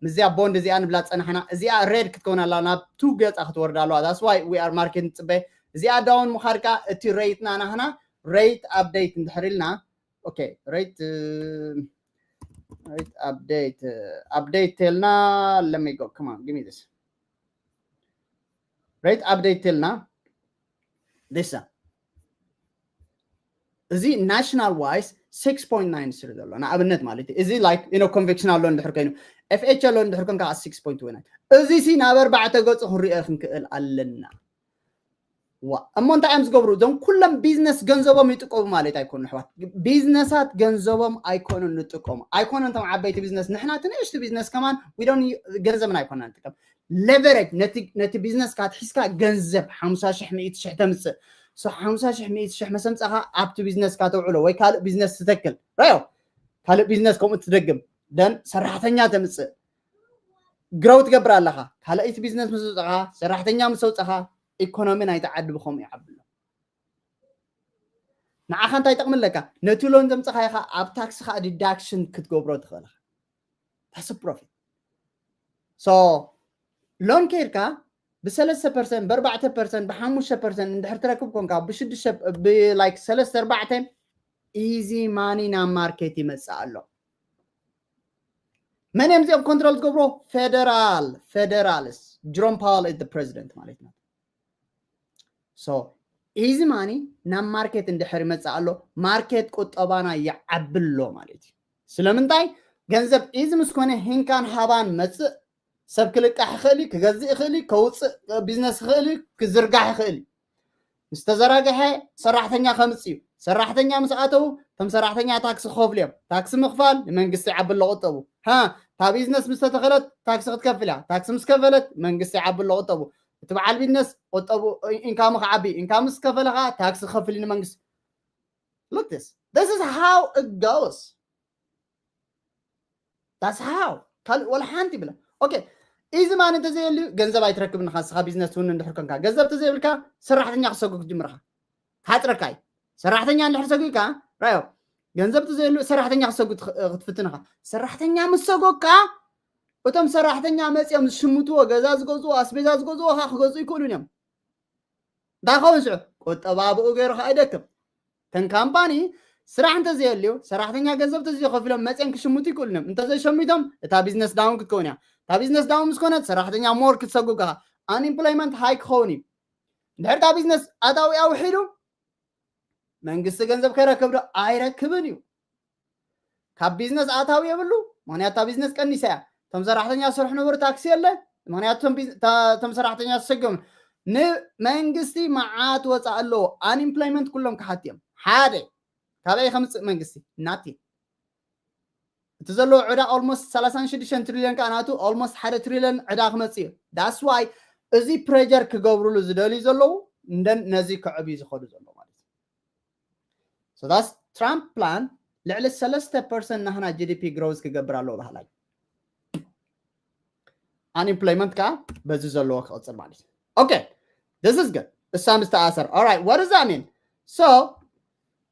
ምዚኣ ቦንድ እዚኣ ንብላ ፀናሕና። እዚኣ ሬድ ክትከውን ኣላ ናብ ቱ ገፃ ክትወርድ ኣለዋ። That's why we are market ንፅበ። እዚኣ ዳውን ምዃድ ከዓ እቲ ሬትና ናህና ሬት ኣፕዴት እንድሕር ኢልና okay rate rate update update ተልና let me go come on give me this rate update ተልና this እዚ national wise six point nine ስሪ ዘሎ ንኣብነት ማለት እዩ። እዚ like you know conviction ኣሎ እንድሕር ኮይኑ FHL ኣሎ እንድሕር ኮንካ six point nine እዚ ሲ ናብ ኣርባዕተ ገፁ ክንሪኦ ክንክእል ኣለና። ዋ እሞ እንታይ እዮም ዝገብሩ? እዞም ኩሎም ቢዝነስ ገንዘቦም ይጥቀሙ ማለት ኣይኮኑ ኣሕዋት። ቢዝነሳት ገንዘቦም ኣይኮኑን ንጥቀሙ ኣይኮኑን። እቶም ዓበይቲ ቢዝነስ ንሕና ትንእሽቲ ቢዝነስ ከማን ዊዶን ገንዘብና ኣይኮና ንጥቀም። ሌቨሬጅ ነቲ ቢዝነስ ካትሒዝካ ገንዘብ ሓምሳ ሽሕ ሚእቲ ሽሕ ተምፅእ። ሓምሳ ሽሕ ሚእቲ ሽሕ መሰምፀኻ ኣብቲ ቢዝነስ ካተውዕሎ ወይ ካልእ ቢዝነስ ትተክል ራዮ ካልእ ቢዝነስ ከምኡ ትደግም ደን ሰራሕተኛ ተምፅእ ግረው ትገብር ኣለኻ። ካልኣይቲ ቢዝነስ ምስ ውፅኻ ሰራሕተኛ ምስ ኣውፅኻ ኢኮኖሚ ናይቲ ዓዲ ብኸምኡ ይዓብሎ። ንዓኻ እንታይ ይጠቕምለካ? ነቲ ሎን ዘምፅኻ ኢኻ ኣብ ታክሲ ከዓ ዲዳክሽን ክትገብሮ ትኽእል ኢኻ። ታስ ፕሮፊት ሶ ሎን ከይድካ ብሰለስተ ፐርሰንት ብኣርባዕተ ፐርሰንት ብሓሙሽተ ፐርሰንት እንድሕር ትረክብ ኮንካ ብሽዱሽተ ብላይክ ሰለስተ ኣርባዕተ ኢዚ ማኒ ናብ ማርኬት ይመፅእ ኣሎ። መን እዮም እዚኦም ኮንትሮል ዝገብሮ? ፌደራል ፌደራልስ ጅሮም ፓወል ፕሬዚደንት ማለት ነው። ኢዚ ማኒ ናብ ማርኬት እንድሕር ይመፅእ ኣሎ ማርኬት ቁጠባና ይዓብሎ ማለት እዩ። ስለምንታይ ገንዘብ ኢዚ ምስ ኮነ ሂንካን ሃባን መፅእ ሰብ ክልቃሕ ይኽእል እዩ፣ ክገዝእ ይኽእል እዩ፣ ከውፅእ ቢዝነስ ይኽእል እዩ፣ ክዝርጋሕ ይኽእል እዩ። ምስ ተዘራግሐ ሰራሕተኛ ከምፅ እዩ። ሰራሕተኛ ምስ ኣተው እቶም ሰራሕተኛ ታክሲ ክኸፍሉ እዮም። ታክሲ ምኽፋል ንመንግስቲ ይዓቢ ኣሎ ቁጠቡ። ሃ እታ ቢዝነስ ምስ ተተኸለት ታክሲ ክትከፍል እያ። ታክሲ ምስ ከፈለት መንግስቲ ይዓቢ ኣሎ ቁጠቡ። እቲ በዓል ቢዝነስ ቁጠቡ ኢንካሙ ክዓቢ ኢንካም ምስ ከፈለ ከዓ ታክሲ ክኸፍል እዩ ንመንግስቲ። Look this. This is how it goes. That's how ካልእ ወላ ሓንቲ ብለ ኦኬ ኢዚ ማን እንተዘየልዩ ገንዘብ ኣይትረክብን ኢኻ። ንስኻ ቢዝነስ እውን እንድሕር ኮንካ ገንዘብ ተዘይብልካ ሰራሕተኛ ክሰጉ ክትጅምር ኢኻ። ክሓፅረካ እዩ። ሰራሕተኛ እንድሕር ሰጉካ ራዮ ገንዘብ ተዘየሉ ሰራሕተኛ ክሰጉ ክትፍትን ኢኻ። ሰራሕተኛ ምስ ሰጎካ እቶም ሰራሕተኛ መፂኦም ዝሽምትዎ ገዛ ዝገዝዎ ኣስቤዛ ዝገዝዎ ኻ ክገዝኡ ይክእሉን እዮም። እንታይ ኸውን ሽዑ ቁጠባ ብኡ ገይሩ ከዓ ይደክም። ተን ካምፓኒ ስራሕ እንተዘየልዩ ሰራሕተኛ ገንዘብ ተዘይከፊሎም መፅኦም ክሽምቱ ይክእሉን እዮም። እንተዘይሸሚቶም እታ ቢዝነስ ዳውን ክትከውን እያ። እታ ቢዝነስ ዳውን ምስ ኮነት ሰራሕተኛ ሞር ክትሰጉ ከዓ ኣንኢምፕሎይመንት ሃይ ክኸውን እዩ። እንድሕር እታ ቢዝነስ ኣታዊ ኣውሒዱ መንግስቲ ገንዘብ ከይረክብ ዶ? ኣይረክብን እዩ። ካብ ቢዝነስ ኣታዊ የብሉ። ምክንያቱ እታ ቢዝነስ ቀኒሳ እያ። እቶም ሰራሕተኛ ዝሰርሑ ነበሩ ታክሲ የለ። ምክንያቱ እቶም ቢዝ- እታ- እቶም ሰራሕተኛ ዝሰገሙ ንመንግስቲ መዓት ወፃእ ኣለዎ። ኣንኢምፕሎይመንት ኩሎም ክሓት እዮም። ሓደ ካበይ ከምፅእ መንግስቲ ናቲ እቲ ዘለዎ ዕዳ ኦልሞስት ሰላሳን ሽዱሽተን ትሪልዮን ከዓ ናቱ ኦልሞስት ሓደ ትሪልዮን ዕዳ ክመፅእ እዩ። ዳስ ዋይ እዚ ፕሬጀር ክገብሩሉ ዝደልዩ ዘለዉ እንደን ነዚ ክዕብዩ ዝኸዱ ዘለዉ ማለት እዩ። So that's ትራምፕ ፕላን ልዕሊ ሰለስተ ፐርሰንት ናህና ጂ ዲ ፒ ግሮዝ ክገብር ኣለዎ ባህላይ። ኣንኢምፕሎይመንት ከዓ በዚ ዘለዎ ክቕፅል ማለት እዩ። ኦኬ this is good እሳ ምስ ተኣሰር alright what does that mean? So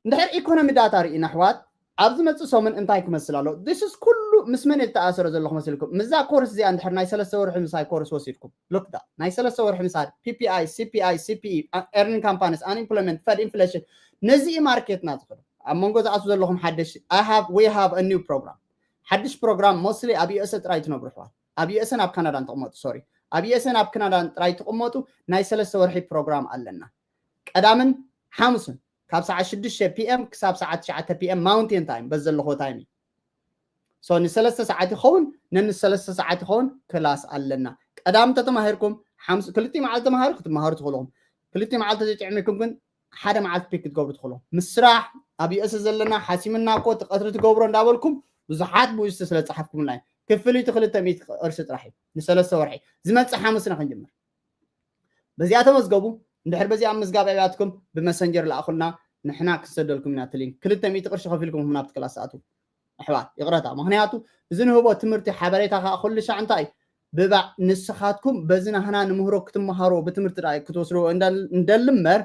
እንድሕር ኢኮኖሚ ዳታ ርኢና ኣሕዋት ኣብ ዝመፅእ ሰሙን እንታይ ክመስል ኣሎ? This is ኩሉ ምስ መን እየ ዝተኣሰረ ዘለኹ መሲልኩም? ምስዛ ኮርስ እዚኣ እንድሕር ናይ ሰለስተ ወርሒ ምሳይ ኮርስ ወሲድኩም look that ናይ ሰለስተ ወርሒ ምሳይ ፒ ፒ ኣይ፣ ሲ ፒ ኣይ፣ ሲ ፒ ኢ፣ earning companies፣ unemployment፣ ፈድ ኢንፍሌሽን ነዚ እዩ ማርኬትና ዝኽእል። ኣብ መንጎ ዝኣቱ ዘለኹም ሓደሽ I have we have a new program ሓድሽ ፕሮግራም mostly ኣብ ዩ ኤስ ኤ ጥራይ ትነብሩ ኣሕዋት ኣብ ዩ ኤስ ኤን ኣብ ካናዳን ትቕመጡ sorry ኣብ ዩ ኤስ ኤን ኣብ ካናዳን ጥራይ ትቕመጡ ናይ ሰለስተ ወርሒ ፕሮግራም ኣለና። ቀዳምን ሓሙስን ካብ ሰዓት ሽዱሽተ ፒ ኤም ክሳብ ሰዓት ትሽዓተ ፒ ኤም ማውንቴን ታይም በዚ ዘለኹዎ ታይም እዩ። So ንሰለስተ ሰዓት ይኸውን፣ ነንሰለስተ ሰዓት ይኸውን ክላስ ኣለና። ቀዳም ተተማሂርኩም ሓምስ ክልቲ መዓልቲ ተማሃሩ ክትመሃሩ ትኽእሉ ኢኹም። ክልቲ መዓልቲ ዘይጥዕምኩም ግን ሓደ መዓልቲ ፒክ ክትገብሩ ትኽእሉ። ምስ ስራሕ ኣብ ዩኤስ ዘለና ሓሲምና እኮ እቲ ቀትሪ ትገብሮ እንዳበልኩም ብዙሓት ብውሽጢ ስለ ዝፀሓፍኩምና እዩ። ክፍሊቱ ክልተ ሚእቲ ቅርሺ ጥራሕ እዩ ንሰለስተ ወርሒ። ዝመፅእ ሓሙስ ኢና ክንጅምር። በዚኣ ተመዝገቡ። እንድሕር በዚኣ ምዝጋብ ኣብያትኩም ብመሰንጀር ለኣኹልና፣ ንሕና ክንሰደልኩም ኢና እቲ ሊንክ። ክልተ ሚእቲ ቅርሺ ከፊልኩም ናብቲ ክላስ ትኣትዉ። ኣሕዋት ይቕረታ፣ ምኽንያቱ እዚ ንህቦ ትምህርቲ ሓበሬታ ከዓ ኩሉ ሻዕ እንታይ ብባዕ ንስኻትኩም በዚ ናህና ንምህሮ ክትመሃሮ ብትምህርቲ ዳ ክትወስድዎ እንደል እምበር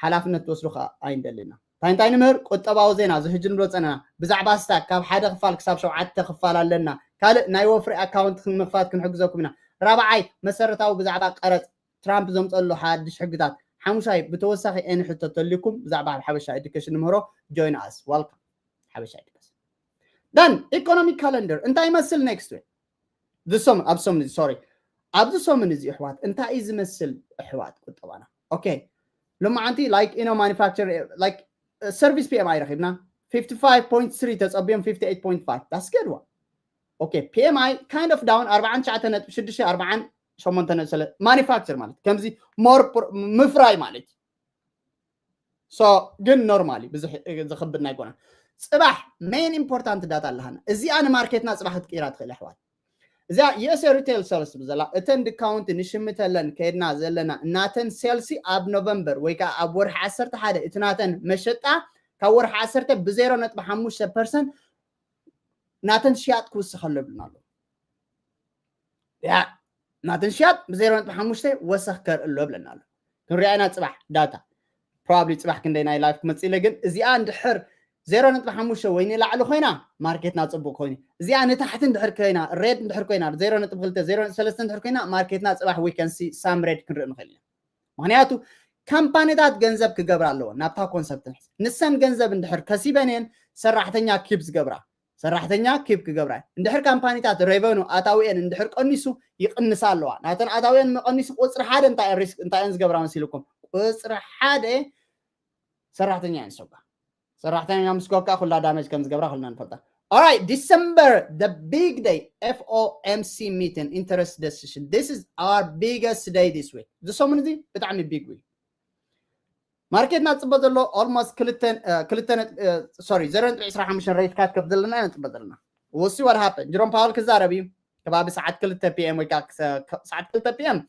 ሓላፍነት ትወስዱ ከዓ ኣይንደልና። እንታይ እንታይ ንምህር? ቁጠባዊ ዜና፣ እዚ ሕጂ ንብሎ ጸነና። ብዛዕባ ስታክ ካብ ሓደ ክፋል ክሳብ ሸውዓተ ክፋል ኣለና። ካልእ ናይ ወፍሪ ኣካውንት ንምኽፋት ክንሕግዘኩም ኢና። ራብዓይ መሰረታዊ ብዛዕባ ቀረጽ ትራምፕ ዘምፀሉ ሓድሽ ሕግታት። ሓሙሻይ ብተወሳኺ ኤኒ ሕቶ ተልዩኩም ብዛዕባ ኣብ ሓበሻ ኤዱኬሽን ንምህሮ ጆይን ኣስ ዋልካም ሓበሻ ኤዱኬሽን። Then ኢኮኖሚክ ካለንደር እንታይ ይመስል? ኔክስት ዊክ ዝሰሙን ኣብ ሰሙን እዚ ሶሪ ኣብዚ ሰሙን እዚ ኣሕዋት እንታይ እዩ ዝመስል ኣሕዋት ቁጠባና? ኦኬ ሎማዓንቲ ላይክ ኢኖ ማኒፋክቸር ላይክ ሰርቪስ ፒኤምኣይ ረኺብና fifty five point three ተፀቢዮም fifty eight point five that's good one okay PMI kind of down ኣርባዓን ትሽዓተ ነጥቢ ሽዱሽተ ኣርባዓን ሸሞንተ ነጥቢ ሰለስተ ማኒፋክቸር ማለት ከምዚ ሞር ምፍራይ ማለት so ግን ኖርማሊ ብዙሕ ዝኽብድ ናይ ኮነ ፅባሕ ሜን ኢምፖርታንት ዳታ ኣለሃና እዚኣ ንማርኬትና ፅባሕ ክትቅይራ ትኽእል ኣሕዋት እዚኣ ዩኤስኤ ሪቴል ሰልስ ብዘላ እተን ዲካውንቲ ንሽምተለን ከይድና ዘለና እናተን ሴልሲ ኣብ ኖቨምበር ወይ ከዓ ኣብ ወርሒ ዓሰርተ ሓደ እቲ ናተን መሸጣ ካብ ወርሒ ዓሰርተ ብዜሮ ነጥቢ ሓሙሽተ ፐርሰንት ናተን ሽያጥ ክውስኸሉ ይብልና ኣሎ ያ ናተን ሽያጥ ብዜሮ ነጥቢ ሓሙሽተ ወሰኽ ከርኢ ኣሎ ይብለና ኣሎ ክንሪኣ ኢና ፅባሕ ዳታ ፕሮባብሊ ፅባሕ ክንደይ ናይ ላይፍ ክመፅእ ኢለ ግን እዚኣ እንድሕር ዜሮ ነጥቢ ሓሙሽተ ወይ ንላዕሊ ኮይና ማርኬትና ፅቡቅ ኮይኑ እዚኣ ንታሕቲ እንድሕር ኮይና ሬድ እንድሕር ኮይና ዜሮ ነጥቢ ክልተ ዜሮ ነጥቢ ሰለስተ እንድሕር ኮይና ማርኬትና ፅባሕ we can see some red ክንርኢ ንኽእል ኢና ምክንያቱ ካምፓኒታት ገንዘብ ክገብራ ኣለዎ ናብታ ኮንሰፕት ንሕዝ ንሰን ገንዘብ እንድሕር ከሲበን እየን ሰራሕተኛ ኪፕ ዝገብራ ሰራሕተኛ ኪፕ ክገብራ እንድሕር ካምፓኒታት ሬቨኑ ኣታዊአን እንድሕር ቀኒሱ ይቅንሳ ኣለዋ ናተን ኣታዊአን መቀኒሱ ቁፅሪ ሓደ እንታይ ሪስክ እንታይ እየን ዝገብራ መሲልኩም ቁፅሪ ሓደ ሰራሕተኛ እየን ዝሰጓ ሰራሕተኛ ምስ ጎካ ኩላ ዳመጅ ከም ዝገብራ ኩልና ንፈልጣ Alright December the big day FOMC meeting interest decision this is our biggest day this week ዝሰሙን እዚ ብጣዕሚ big week ማርኬትና ፅበ ዘሎ almost ክልተ ክልተ ሶሪ ዘሮ ነጥቢ ዕስራ ሓሙሽተ ሬት ካት ከብ ዘለና ኢና ፅበ ዘለና we'll see what happen ጅሮም ፓወል ክዛረብ እዩ ከባቢ ሰዓት ክልተ ፒኤም ወይ ከዓ ሰዓት ክልተ ፒኤም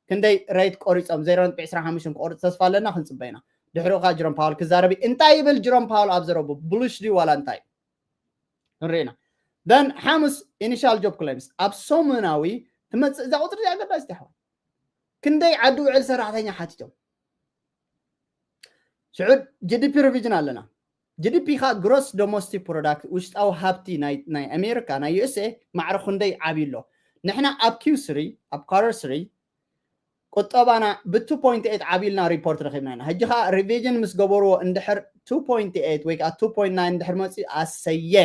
ክንደይ ሬት ቆሪፆም ዜሮ ነጥቢ ዕስራ ሓሙሽተ ክቆርፅ ተስፋ ኣለና ክንፅበ ኢና ድሕሪኡ ከዓ ጅሮም ፓወል ክዛረብ እዩ እንታይ ይብል ጅሮም ፓወል ኣብ ዘረቡ ብሉሽ ድዩ ዋላ እንታይ ንሪኢና then ሓሙስ initial job claims ኣብ ሰሙናዊ ትመፅእ እዛ ቁፅሪ ኣገዳሲት ኣሕዋት ክንደይ ዓዲ ውዕል ሰራሕተኛ ሓቲቶም ሽዑ ጂዲፒ ሪቪዥን ኣለና ጂዲፒ ካ ግሮስ ዶሞስቲክ ፕሮዳክት ውሽጣዊ ሃብቲ ናይ ኣሜሪካ ናይ ዩኤስኤ ማዕረ ክንደይ ዓብዩ ኣሎ ንሕና ኣብ ኪው ስሪ ኣብ ኳርተር ስሪ ቁጠባና ብ two point eight ዓብልና ሪፖርት ረኺብና ኢና ሕጂ ከዓ ሪቪዥን ምስ ገበርዎ እንድሕር two point eight ወይ ከዓ two point nine እንድሕር መፅኡ ኣሰየ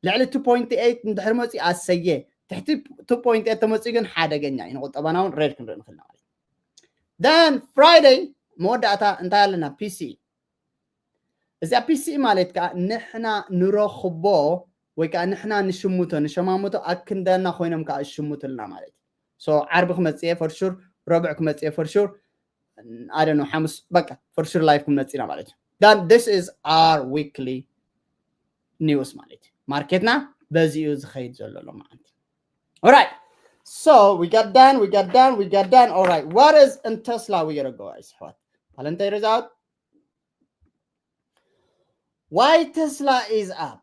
ልዕሊ two point eight እንድሕር መፅኡ ኣሰየ ትሕቲ two point eight ተመፅኡ ግን ሓደገኛ እዩ ንቁጠባና እውን ሬድ ክንርኢ ንኽእል ማለት then Friday መወዳእታ እንታይ ኣለና ፒሲ እዚኣ ፒሲ ማለት ከዓ ንሕና ንረኽቦ ወይ ከዓ ንሕና ንሽምቶ ንሸማምቶ ኣክንዳና ኮይኖም ከዓ ዝሽምቱልና ማለት እዩ ዓርቢ ክመፅእ ፈርሹር ረብዕ ክመፅእ ፈርሹር ኣደኖ ሓሙስ በቃ ፈርሹር ላይፍ ክመፅና ማለት እዩ this is our weekly news ማለት እዩ ማርኬትና በዚኡ ዝኸይድ ዘሎ ኣሎ ማለት እዩ Alright. So we got done, we got done, we got done. Alright. What is in Tesla we gotta go, guys? What? Palantay result. Why Tesla is up?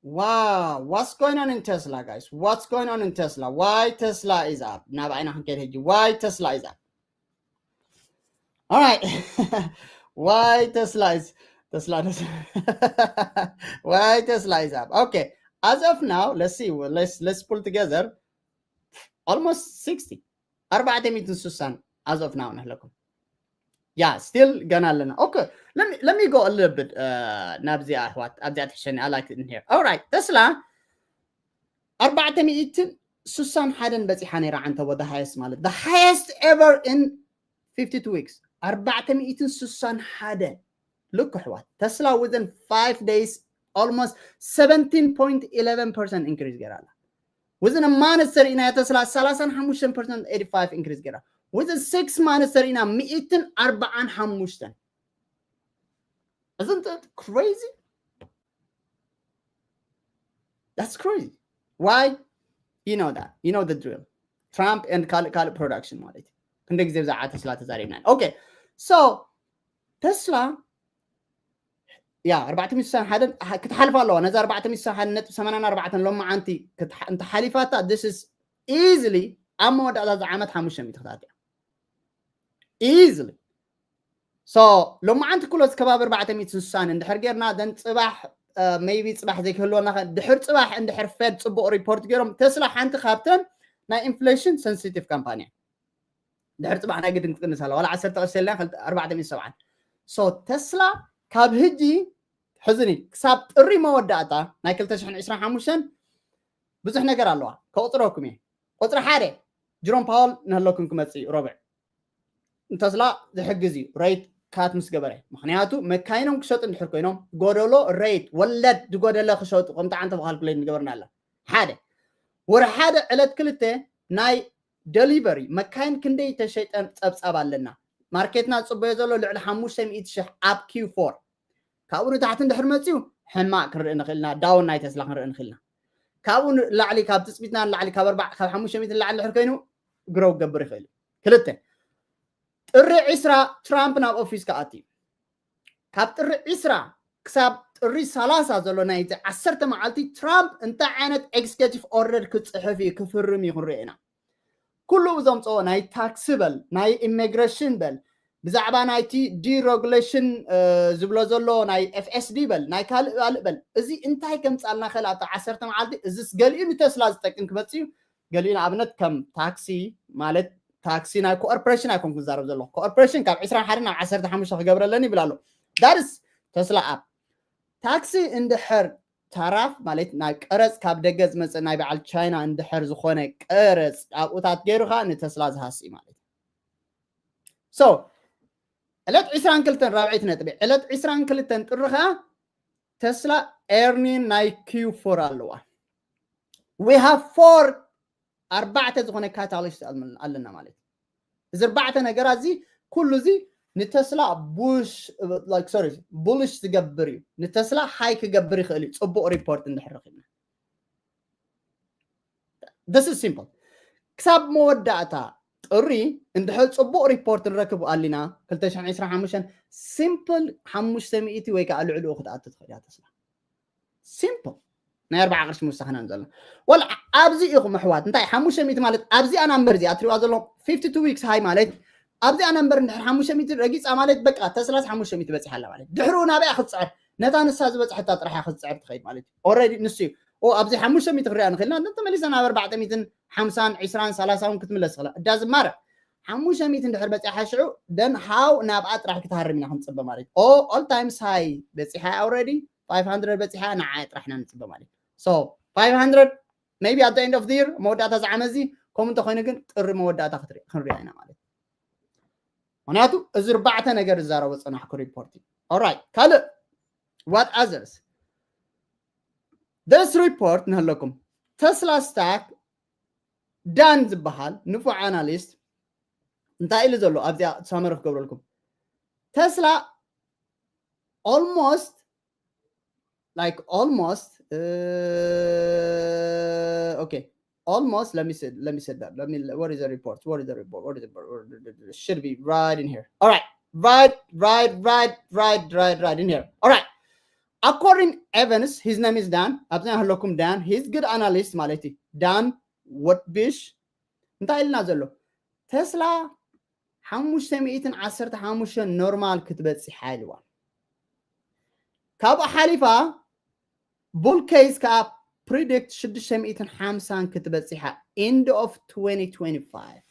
Wow, what's going on in Tesla, guys? What's going on in Tesla? Why Tesla is up? Now I know why Tesla is up. All right. Why Tesla is Tesla? Tesla. Why Tesla is up? Okay. As of now, let's see. Well, let's let's pull together. Almost sixty. Arbaate mitin susan. As of now, nahlakum. Yeah, still gana lana. Okay. Let me let me go a little bit. Uh, nabzi ahwat. Abdi atishani. I like it in here. All right. Tesla. Arbaate mitin susan hadden bati hanira anta wa the highest malet. The highest ever in fifty-two weeks. Arbaate mitin susan hadden. Look what Tesla within five days almost seventeen point eleven percent increase ገይራ ኣላ። Within a month ተሪእና ተስላ ሰላሳን ሓሙሽተን percent eighty five increase ገይራ። Within six months ተሪእና ሚእትን ኣርባዓን ሓሙሽተን። Isn't it crazy? That's crazy. Why? You know that. You know the drill. Trump and ካልእ ካልእ production ማለት እዩ። ክንደ ግዜ ብዛዕባ ተስላ ተዛሪብና ኢና። Okay. So ተስላ ያ ኣርባዕተ ሚእቲ ስሳን ሓደን ክትሓልፍ ኣለዋ። ነዚ ኣርባዕተ ሚእቲ ስሳን ሓደን ነጥቢ ሰማንያን ኣርባዕተን ሎማዓንቲ እንተሓሊፋታ this is easily ኣብ መወዳእታ እዚ ዓመት ሓሙሽተ ሚእቲ ክትኣትያ easily። So ሎማዓንቲ ኩሎ ከባቢ ኣርባዕተ ሚእቲ ስሳን እንድሕር ጌርና then ፅባሕ maybe ፅባሕ ዘይክህልወና ድሕር ፅባሕ እንድሕር ፌድ ፅቡቕ ሪፖርት ገይሮም ተስላ ሓንቲ ካብተን ናይ ኢንፍሌሽን ሰንሲቲቭ ካምፓኒ ድሕር ፅባሕ ናይ ግድን ክትቅንስ ኣለዋ። ዋላ ዓሰርተ ቅርሺ የለን ኣርባዕተ ሚእቲ ሰብዓን። So ተስላ ካብ ህጂ ሕዝኒ ክሳብ ጥሪ መወዳእታ ናይ ክልተ ሽሕን ዕስራን ሓሙሽተን ብዙሕ ነገር ኣለዋ። ከቑፅረኩም እየ። ቁፅሪ ሓደ ጅሮም ፓወል ንህለኩም ክመፅእ እዩ ረብዕ ንተስላ ዝሕግዝ እዩ ሬት ካት ምስ ገበረ። ምክንያቱ መካይኖም ክሸጡ እንድሕር ኮይኖም ጎደሎ ሬት ወለድ ዝጎደለ ክሸጡ ከምቲ ዓንተ ብካልኩሌት ንገበርና ኣላ ሓደ ወር ሓደ ዕለት ክልተ ናይ ደሊቨሪ መካይን ክንደይ ተሸጠን ፀብፃብ ኣለና። ማርኬትና ዝፅበዮ ዘሎ ልዕሊ ሓሙሽተ ሚእቲ ሽሕ ኣብ ኪው ፎር ካብኡ ንታሕቲ እንድሕር መፅዩ ሕማቅ ክንርኢ ንኽእል ኢና። ዳውን ናይ ተስላ ክንርኢ ንኽእል ኢና። ካብኡ ንላዕሊ ካብ ትፅቢትና ንላዕሊ ካብ ኣርባዕ ካብ ሓሙሽተ ሚእቲ ንላዕሊ እንድሕር ኮይኑ ግሮው ክገብር ይኽእል እዩ። ክልተ ጥሪ ዕስራ ትራምፕ ናብ ኦፊስ ክኣቲ እዩ። ካብ ጥሪ ዕስራ ክሳብ ጥሪ ሰላሳ ዘሎ ናይቲ ዓሰርተ መዓልቲ ትራምፕ እንታይ ዓይነት ኤግዜኪቲቭ ኦርደር ክፅሕፍ እዩ ክፍርም እዩ ክንሪኦ ኢና። ኩሉ ዘምፅኦ ናይ ታክሲ በል ናይ ኢሚግሬሽን በል ብዛዕባ ናይቲ ዲረጉሌሽን ዝብሎ ዘሎ ናይ ኤፍኤስዲ በል ናይ ካልእ ካልእ በል እዚ እንታይ ከምፃልና ክእል ኣብቲ ዓሰርተ መዓልቲ እዚስ ገሊኡ ንተስላ ዝጠቅም ክመፅእ እዩ። ገሊኡ ንኣብነት ከም ታክሲ ማለት ታክሲ ናይ ኮርፖሬሽን ኣይኮንኩ ዝዛረብ ዘለኹ። ኮርፖሬሽን ካብ ዕስራን ሓደን ናብ ዓሰርተ ሓሙሽተ ክገብረለኒ ይብል ኣሎ። ዳርስ ተስላ ኣብ ታክሲ እንድሕር ታራፍ ማለት ናይ ቀረፅ ካብ ደገ ዝመፅእ ናይ በዓል ቻይና እንድሕር ዝኾነ ቀረፅ ኣብኡታት ገይሩ ከዓ ንተስላ ዝሃሲ ማለት እዩ። So ዕለት ዕስራን ክልተን ራብዐይቲ ነጥቢ ዕለት ዕስራን ክልተን ጥሪ ከዓ ተስላ ኤርኒን ናይ ኪው ፎር ኣለዋ። We have four ኣርባዕተ ዝኾነ ካታሊስት ኣለና ማለት እዩ። እዚ ኣርባዕተ ነገራት እዚ ኩሉ እዚ ንተስላ ቡሽ ሶሪ ቡልሽ ዝገብር እዩ። ንተስላ ሃይ ክገብር ይኽእል እዩ ፅቡቕ ሪፖርት እንድሕር ረኪብና። This is simple። ክሳብ መወዳእታ ጥሪ እንድሕር ፅቡቕ ሪፖርት ንረክብ ኣሊና ክልተ ሽሕን ዕስራን ሓሙሽተን ሲምፕል ሓሙሽተ ሚእቲ ወይ ከዓ ልዕሊኡ ክትኣቱ ትኽእል እያ ተስላ። ሲምፕል ናይ ኣርባዓ ቅርሺ ምውሳኽና ዘሎ ወላ ኣብዚ ኢኹም ኣሕዋት እንታይ ሓሙሽተ ሚእቲ ማለት ኣብዚኣ ናምበር እዚኣ ትሪዋ ዘለኹም ፊፍቲ ቱ ዊክስ ሃይ ማለት ኣብዚኣ ናምበር እንድሕር ሓሙሽተ ሚእቲ ረጊፃ ማለት በቃ ተስላስ ሓሙሽተ ሚእቲ በፂሓ ኣላ ማለት ድሕሪኡ ናበያ ክትፅዕር ነታ ንሳ ዝበፅሐታ ጥራሕ ክትፅዕር ትኸይድ ማለት እዩ። ኦረዲ ንሱ እዩ ኣብዚ ሓሙሽተ ሚእቲ ክሪኣ ንኽእልና እንተ ተመሊሰ ናብ ኣርባዕተ ሚእትን ሓምሳን ዕስራን ሰላሳውን ክትምለስ ትኽእላ እዳ ዝማረ ሓሙሽተ ሚእቲ እንድሕር በፂሓ ሽዑ ደን ሃው ናብኣ ጥራሕ ክትሃርም ኢና ክንፅበ ማለት እዩ። ኦል ታይምስ ሃይ በፂሓ ኦረዲ ፋይቭ ሃንድረድ በፂሓ ንዓ ጥራሕ ኢና ንፅበ ማለት እዩ። So ፋይቭ ሃንድረድ maybe at the end of the year መወዳእታ ዝዓመት እዚ ከምኡ እንተኮይኑ ግን ጥሪ መወዳእታ ክንሪኣ ኢና ማለት እዩ። ምክንያቱ እዚ ኣርባዕተ ነገር ዝዛረቦ ፀናሕኩ ሪፖርት እዩ። Alright ካልእ what others this report ንህለኩም ተስላ ስታክ ዳን ዝበሃል ንፉዕ ኣናሊስት እንታይ ኢሉ ዘሎ ኣብዚኣ ሳመሪ ክገብረልኩም ተስላ almost like almost uh, okay almost let me say let me say that let me what is the report what is the report what is the report should be right in here. All right right right right right right right in here. All right according Evans his name is Dan ኣብዚኣ ህለኩም Dan he's good analyst ማለት እዩ። Dan Woodbush እንታይ ኢልና ዘሎ ተስላ ሓሙሽተ ሚእትን ዓሰርተ ሓሙሽተ ኖርማል ክትበፅሕ ሓይልዋ ካብኡ ሓሊፋ ቡል ኬስ ከዓ ፕሪዲክት ሽዱሽተ ሚእትን ሓምሳን ክትበፅሓ end of twenty twenty-five።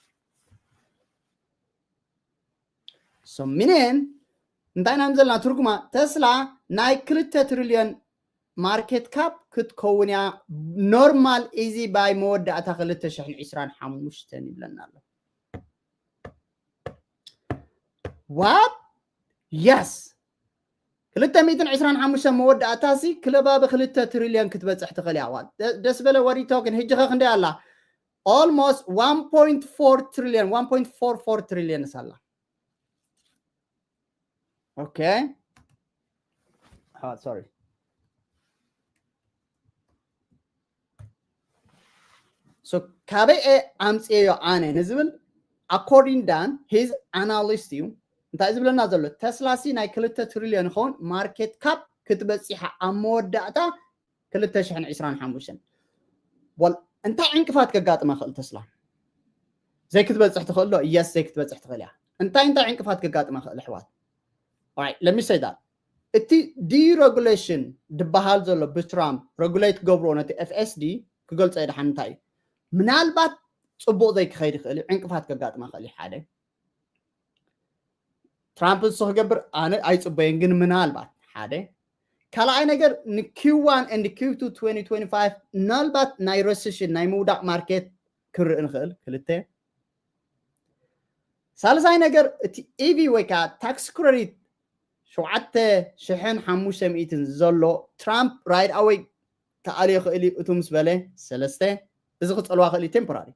So ሚኒን እንታይ ኢና ዘለና ትርጉማ ተስላ ናይ ክልተ ትሪልዮን ማርኬት ካፕ ክትከውን እያ ኖርማል ኢዚ ባይ መወዳእታ ክልተ ሽሕን ዕስራን ሓሙሽተን ይብለና ኣሎ። What? Yes. ክልተ ሚእትን ዕስራን ሓሙሽተ መወዳእታሲ ክለባቢ ክልተ ትሪልዮን ክትበፅሕ ትኽእል እያ። ደስ በለ ወዲ ቶክን ህጂ ኸ ክንደይ ኣላ? Almost one point four trillion, one point four four trillion ሳላ። Okay. Ah, sorry. So ካበይ ኣምፅዮ ኣነ ንዝብል፣ according Dan, his analyst እዩ። እንታይ ዝብለና ዘሎ? ተስላ ሲ ናይ ክልተ ትሪልዮን ይኸውን፣ ማርኬት ካፕ ክትበፂሓ ኣብ መወዳእታ ክልተ ሽሕን ዕስራን ሓሙሽተን። ወል እንታይ ዕንቅፋት ከጋጥማ ክእል ተስላ? ዘይክትበፅሕ ትኽእል ዶ? የስ፣ ዘይክትበፅሕ ትኽእል እያ። እንታይ እንታይ ዕንቅፋት ከጋጥማ ክእል ኣሕዋት? Let me say that እቲ ዲረጉሌሽን ዝበሃል ዘሎ ብትራምፕ ረጉሌት ገብሮ ነቲ ኤፍኤስዲ ክገልፆ የድሓን እንታይ እዩ? ምናልባት ፅቡቕ ዘይክኸይድ ይኽእል እዩ፣ ዕንቅፋት ከጋጥማ ክእል እዩ። ሓደ ትራምፕ ንሱ ክገብር ኣነ ኣይፅበየን፣ ግን ምናልባት ሓደ ካልኣይ ነገር ን Q one and Q two twenty twenty-five ምናልባት ናይ ረሲሽን ናይ ምውዳቕ ማርኬት ክንርኢ ንኽእል። ክልተ ሳልሳይ ነገር እቲ ኢቪ ወይ ከዓ ታክስ ክረዲት ሸውዓተ ሽሕን ሓሙሽተ ሚእትን ዘሎ ትራምፕ ራይድ ኣወይ ክኣልዮ ይኽእል እዩ። እቱ ምስ በለ ሰለስተ እዚ ክፀልዋ ክእል እዩ ቴምፖራሪ።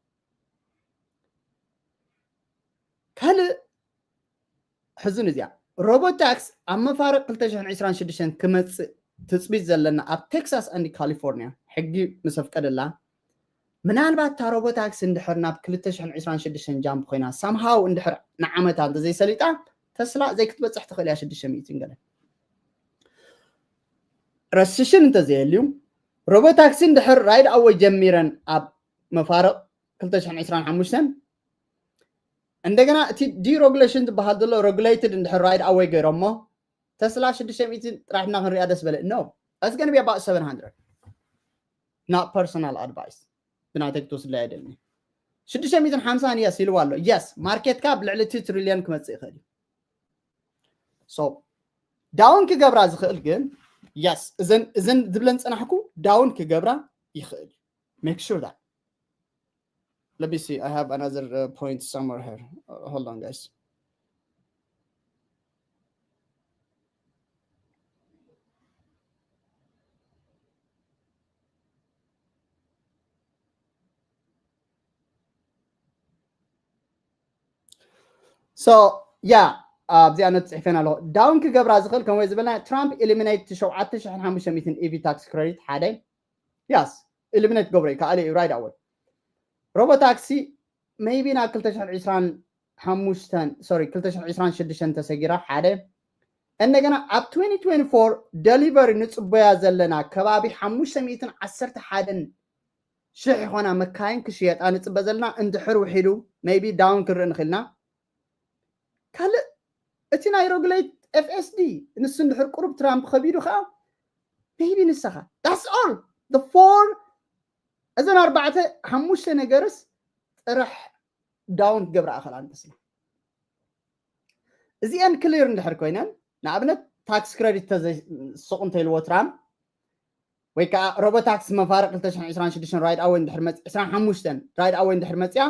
ካልእ ሕዝን እዚኣ ሮቦታክስ ኣብ መፋርቕ ክልተ ሽሕን ዕስራን ሽዱሽተን ክመፅእ ትፅቢት ዘለና ኣብ ቴክሳስ ኣንድ ካሊፎርኒያ ሕጊ ምስ ኣፍቀደላ ምናልባት እታ ሮቦታክሲ እንድሕር ናብ ክልተ ሽሕን ዕስራን ሽዱሽተን ጃምፕ ኮይና ሳምሃው እንድሕር ንዓመታ እንተዘይሰሊጣ ተስላ ዘይክትበፅሕ ትኽእል እያ ሽዱሽተ ሚእትን ገለ ረስሽን እንተዘየልዩ ሮቦታክሲ እንድሕር ራይድ ኣወይ ጀሚረን ኣብ መፋርቕ ክልተ ሽሕን ዕስራን ሓሙሽተን እንደገና እቲ ዲሮጉሌሽን ዝበሃል ዘሎ ረጉሌትድ እንድሕር ራይድ ኣወይ ገይሮሞ ተስላ ሽዱሽተ ሚእትን ጥራሕ እና ክንሪኣ ደስ በለ no it's gonna be about seven hundred not personal advice ብናተይ ክትወስድላ የደልኒ ሽዱሽተ ሚእትን ሓምሳን yes ኢልዋ ኣሎ yes ማርኬት ካፕ ልዕሊ ቱ ትሪልዮን ክመፅእ ይኽእል እዩ so ዳውን ክገብራ ዝኽእል ግን yes እዘን እዘን ዝብለን ፅናሕኩ ዳውን ክገብራ ይኽእል እዩ make sure that let me see I have another uh, point somewhere here uh, hold on guys so yeah ኣብዚኣ ነት ፅሒፈን ኣለኹ ዳውን ክገብራ ዝኽእል ከምወይ ዝበልና ትራምፕ ኤሊሚኔት ሸውዓተ ሽሕን ሓሙሽተ ሚእትን ኢቪ ታክስ ክሬዲት ሓደ yes ኤሊሚኔት ገብሮ ይከኣል እዩ right away ሮቦታክሲ maybe ናብ ክልተ ሽሕን ዕስራን ሓሙሽተን sorry ክልተ ሽሕን ዕስራን ሽዱሽተን ተሰጊራ ሓደ እንደገና ኣብ twenty twenty-four ደሊቨሪ ንፅበያ ዘለና ከባቢ ሓሙሽተ ሚእትን ዓሰርተ ሓደን ሽሕ ይኾና መካይን ክሽየጣ ንፅበ ዘለና እንድሕር ውሒዱ maybe ዳውን ክንርኢ ንኽእልና ካልእ እቲ ናይ ረጉሌት ኤፍኤስዲ ንሱ እንድሕር ቁሩብ ትራምፕ ከቢዱ ከዓ maybe ንስኻ that's all the four እዘን ኣርባዕተ ሓሙሽተ ነገርስ ጥራሕ ዳውን ክገብራ ኣኸላ ንተስላ እዚአን ክሊር እንድሕር ኮይነን ንኣብነት ታክስ ክረዲት ሱቕ እንተይልዎ ትራምፕ ወይ ከዓ ሮቦታክስ መፋርቅ ክልተ ሽሕን ዕስራን ሽዱሽተን ራይድ ኣወይ እንድሕር መፅ ዕስራን ሓሙሽተን ራይድ ኣወይ እንድሕር መፅያ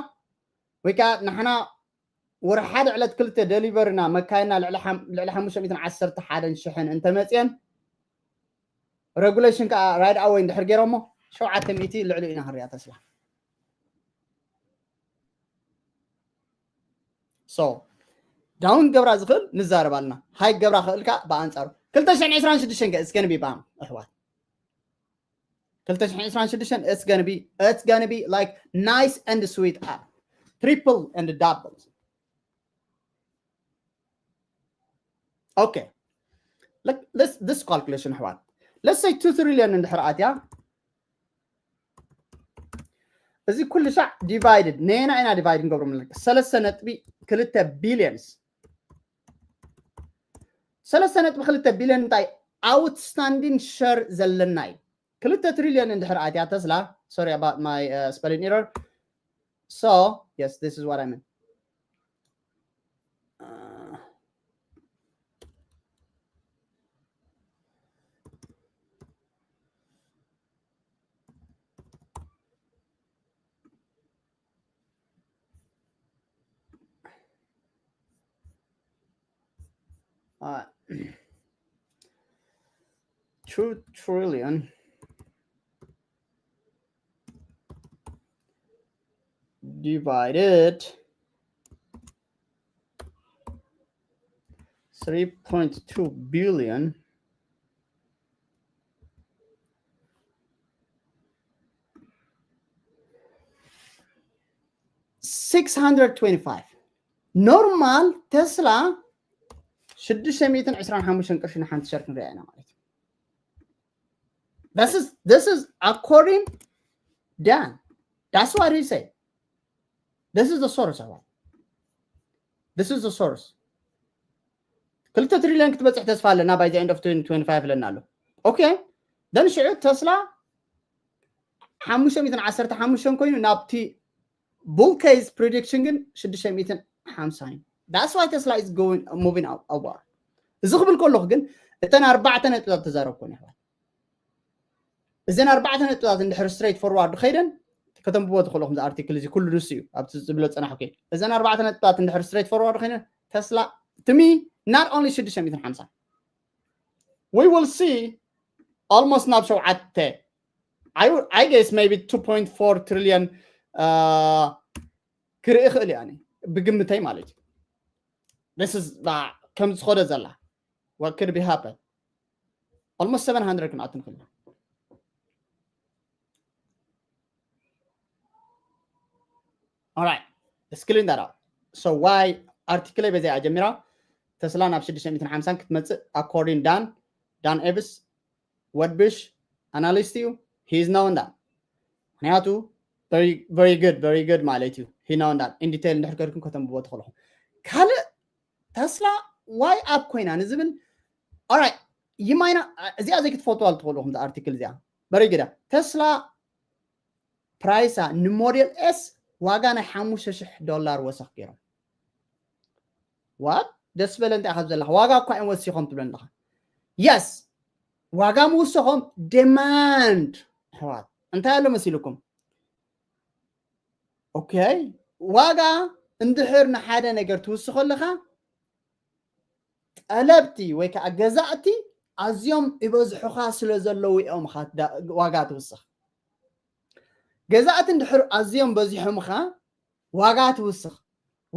ወይ ከዓ ንሕና ወርሒ ሓደ ዕለት ክልተ ደሊቨርና መካይና ልዕሊ ሓሙሽተ ሚእትን ዓሰርተ ሓደን ሽሕን እንተመፅየን ረጉሌሽን ከዓ ራይድ ኣወይ እንድሕር ገይሮሞ ሸውዓተ ሚእቲ ልዕሊ ኢና ክንሪኣ ተስላ so ዳውን ገብራ ዝኽእል ንዛረብ ኣለና ሃይ ገብራ ክእል ከዓ ብኣንፃሩ ክልተ ሽሕን ዕስራን ሽዱሽተን it's gonna be bam ኣሕዋት ክልተ ሽሕን ዕስራን ሽዱሽተን it's gonna be it's gonna be like nice and sweet up triple and double okay like this this calculation ኣሕዋት let's say two trillion እንድሕር ኣትያ እዚ ኩሉ ሻዕ ዲቫይድድ ነየና ኢና ዲቫይድ ንገብሮ ምለካ ሰለስተ ነጥቢ ክልተ ቢልዮንስ ሰለስተ ነጥቢ ክልተ ቢልዮን እንታይ ኣውትስታንዲን ሸር ዘለና እዩ ክልተ ትሪልዮን እንድሕር ኣትያ ተስላ sorry about my uh, spelling error so yes this is what I mean uh, Uh, two trillion divided three point two billion, six hundred twenty-five. ኖርማል ተስላ ሽዱሽተ ሚእትን ዕስራን ሓሙሽተን ቅርሺ ንሓንቲ ሸር ክንሪኣ ኢና ማለት እዩ። This is this is according Dan. That's what he said. This is the source of it. This is the source. ክልተ ትሪሊዮን ክትበፅሕ ተስፋ ኣለና by the end of twenty twenty-five ኣለና ኣሎ። Okay, then ሽዑ ተስላ ሓሙሽተ ሚእትን ዓሰርተ ሓሙሽተን ኮይኑ ናብቲ bull case prediction ግን ሽዱሽተ ሚእትን ሓምሳን እዩ። That's why Tesla is going moving upward። እዚ ክብል ከለኹ ግን እተን ኣርባዕተ ነጥብታት ተዛረብኩን ይሕዋት። እዘን ኣርባዕተ ነጥብታት እንድሕር straight forward ከይደን ከተንብቦ ትኽእልኹም። እዚ ኣርቲክል እዚ ኩሉ ንሱ እዩ ኣብቲ ዝብሎ ዝፀናሕኩ። እዘን ኣርባዕተ ነጥብታት እንድሕር straight forward ከይደን ተስላ to me not only ሽዱሽተ ሚእትን ሓምሳን we will see almost ናብ ሸውዓተ I, I guess maybe two point four trillion ክርኢ ይኽእል እየ ብግምተይ ማለት እዩ። This is ከም ዝኸደ ዘላ what could be happen almost seven hundred ክንኣቱ ንኽእል ኢና። Alright, let's clean that up. So why article በዚኣ ጀሚራ ተስላ ናብ ሽዱሽተ ሚእትን ሓምሳን ክትመፅእ according Dan Dan Eves Wedbush analyst እዩ። He is known that ምክንያቱ very good very good ማለት እዩ። He known that in detail እንድሕር ከድኩም ከተንብቦ ትኽእልኹም። ካልእ ተስላ why up ኮይና ንዝብል alright you might not እዚኣ ዘይክትፈትዋ ትኽእልኹም። ኣርቲክል እዚኣ very good ተስላ ፕራይሳ ንሞዴል ኤስ ዋጋ ናይ ሓሙሽተ ሽሕ ዶላር ወሰኽ ገይሮም። What ደስ በለ እንታይ ካብ ዘለካ ዋጋ እኳ እዮም ወሲኾም ትብለ ኣለካ። Yes ዋጋ ምውሰኾም demand ኣሕዋት እንታይ ኣሎ መሲልኩም? Okay ዋጋ እንድሕር ንሓደ ነገር ትውስኾ ኣለካ ጠለብቲ ወይ ከዓ ገዛእቲ ኣዝዮም ይበዝሑኻ ስለ ዘለዉ እዮም ዋጋ ትውስኽ። ገዛእቲ እንድሕር ኣዝዮም በዚሖምኻ ዋጋ ትውስኽ።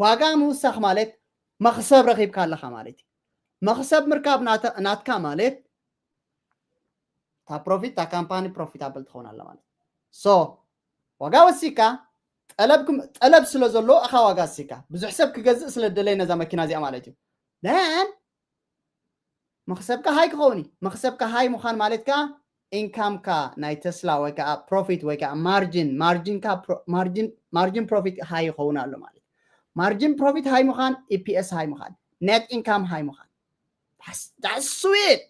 ዋጋ ምውሳኽ ማለት መኽሰብ ረኺብካ ኣለኻ ማለት እዩ። መኽሰብ ምርካብ ናትካ ማለት እታ ፕሮፊት እታ ካምፓኒ ፕሮፊታብል ትኸውን ኣላ ማለት so ዋጋ ወሲካ ጠለብ ስለ ዘሎ እኻ ዋጋ ወሲካ ብዙሕ ሰብ ክገዝእ ስለ ደለይ ነዛ መኪና እዚኣ ማለት እዩ። Then መኽሰብካ ሃይ ክኸውን እዩ። መኽሰብካ ሃይ ምዃን ማለት ከዓ ኢንካምካ ናይ ተስላ ወይ ከዓ ፕሮፊት ወይ ከዓ ማርጂን ማርጂንካ ማርጂን ፕሮፊት ሃይ ይኸውን ኣሎ ማለት ማርጂን ፕሮፊት ሃይ ምዃን ኢፒኤስ ሃይ ምዃን ኔት ኢንካም ሃይ ምዃን ስዊት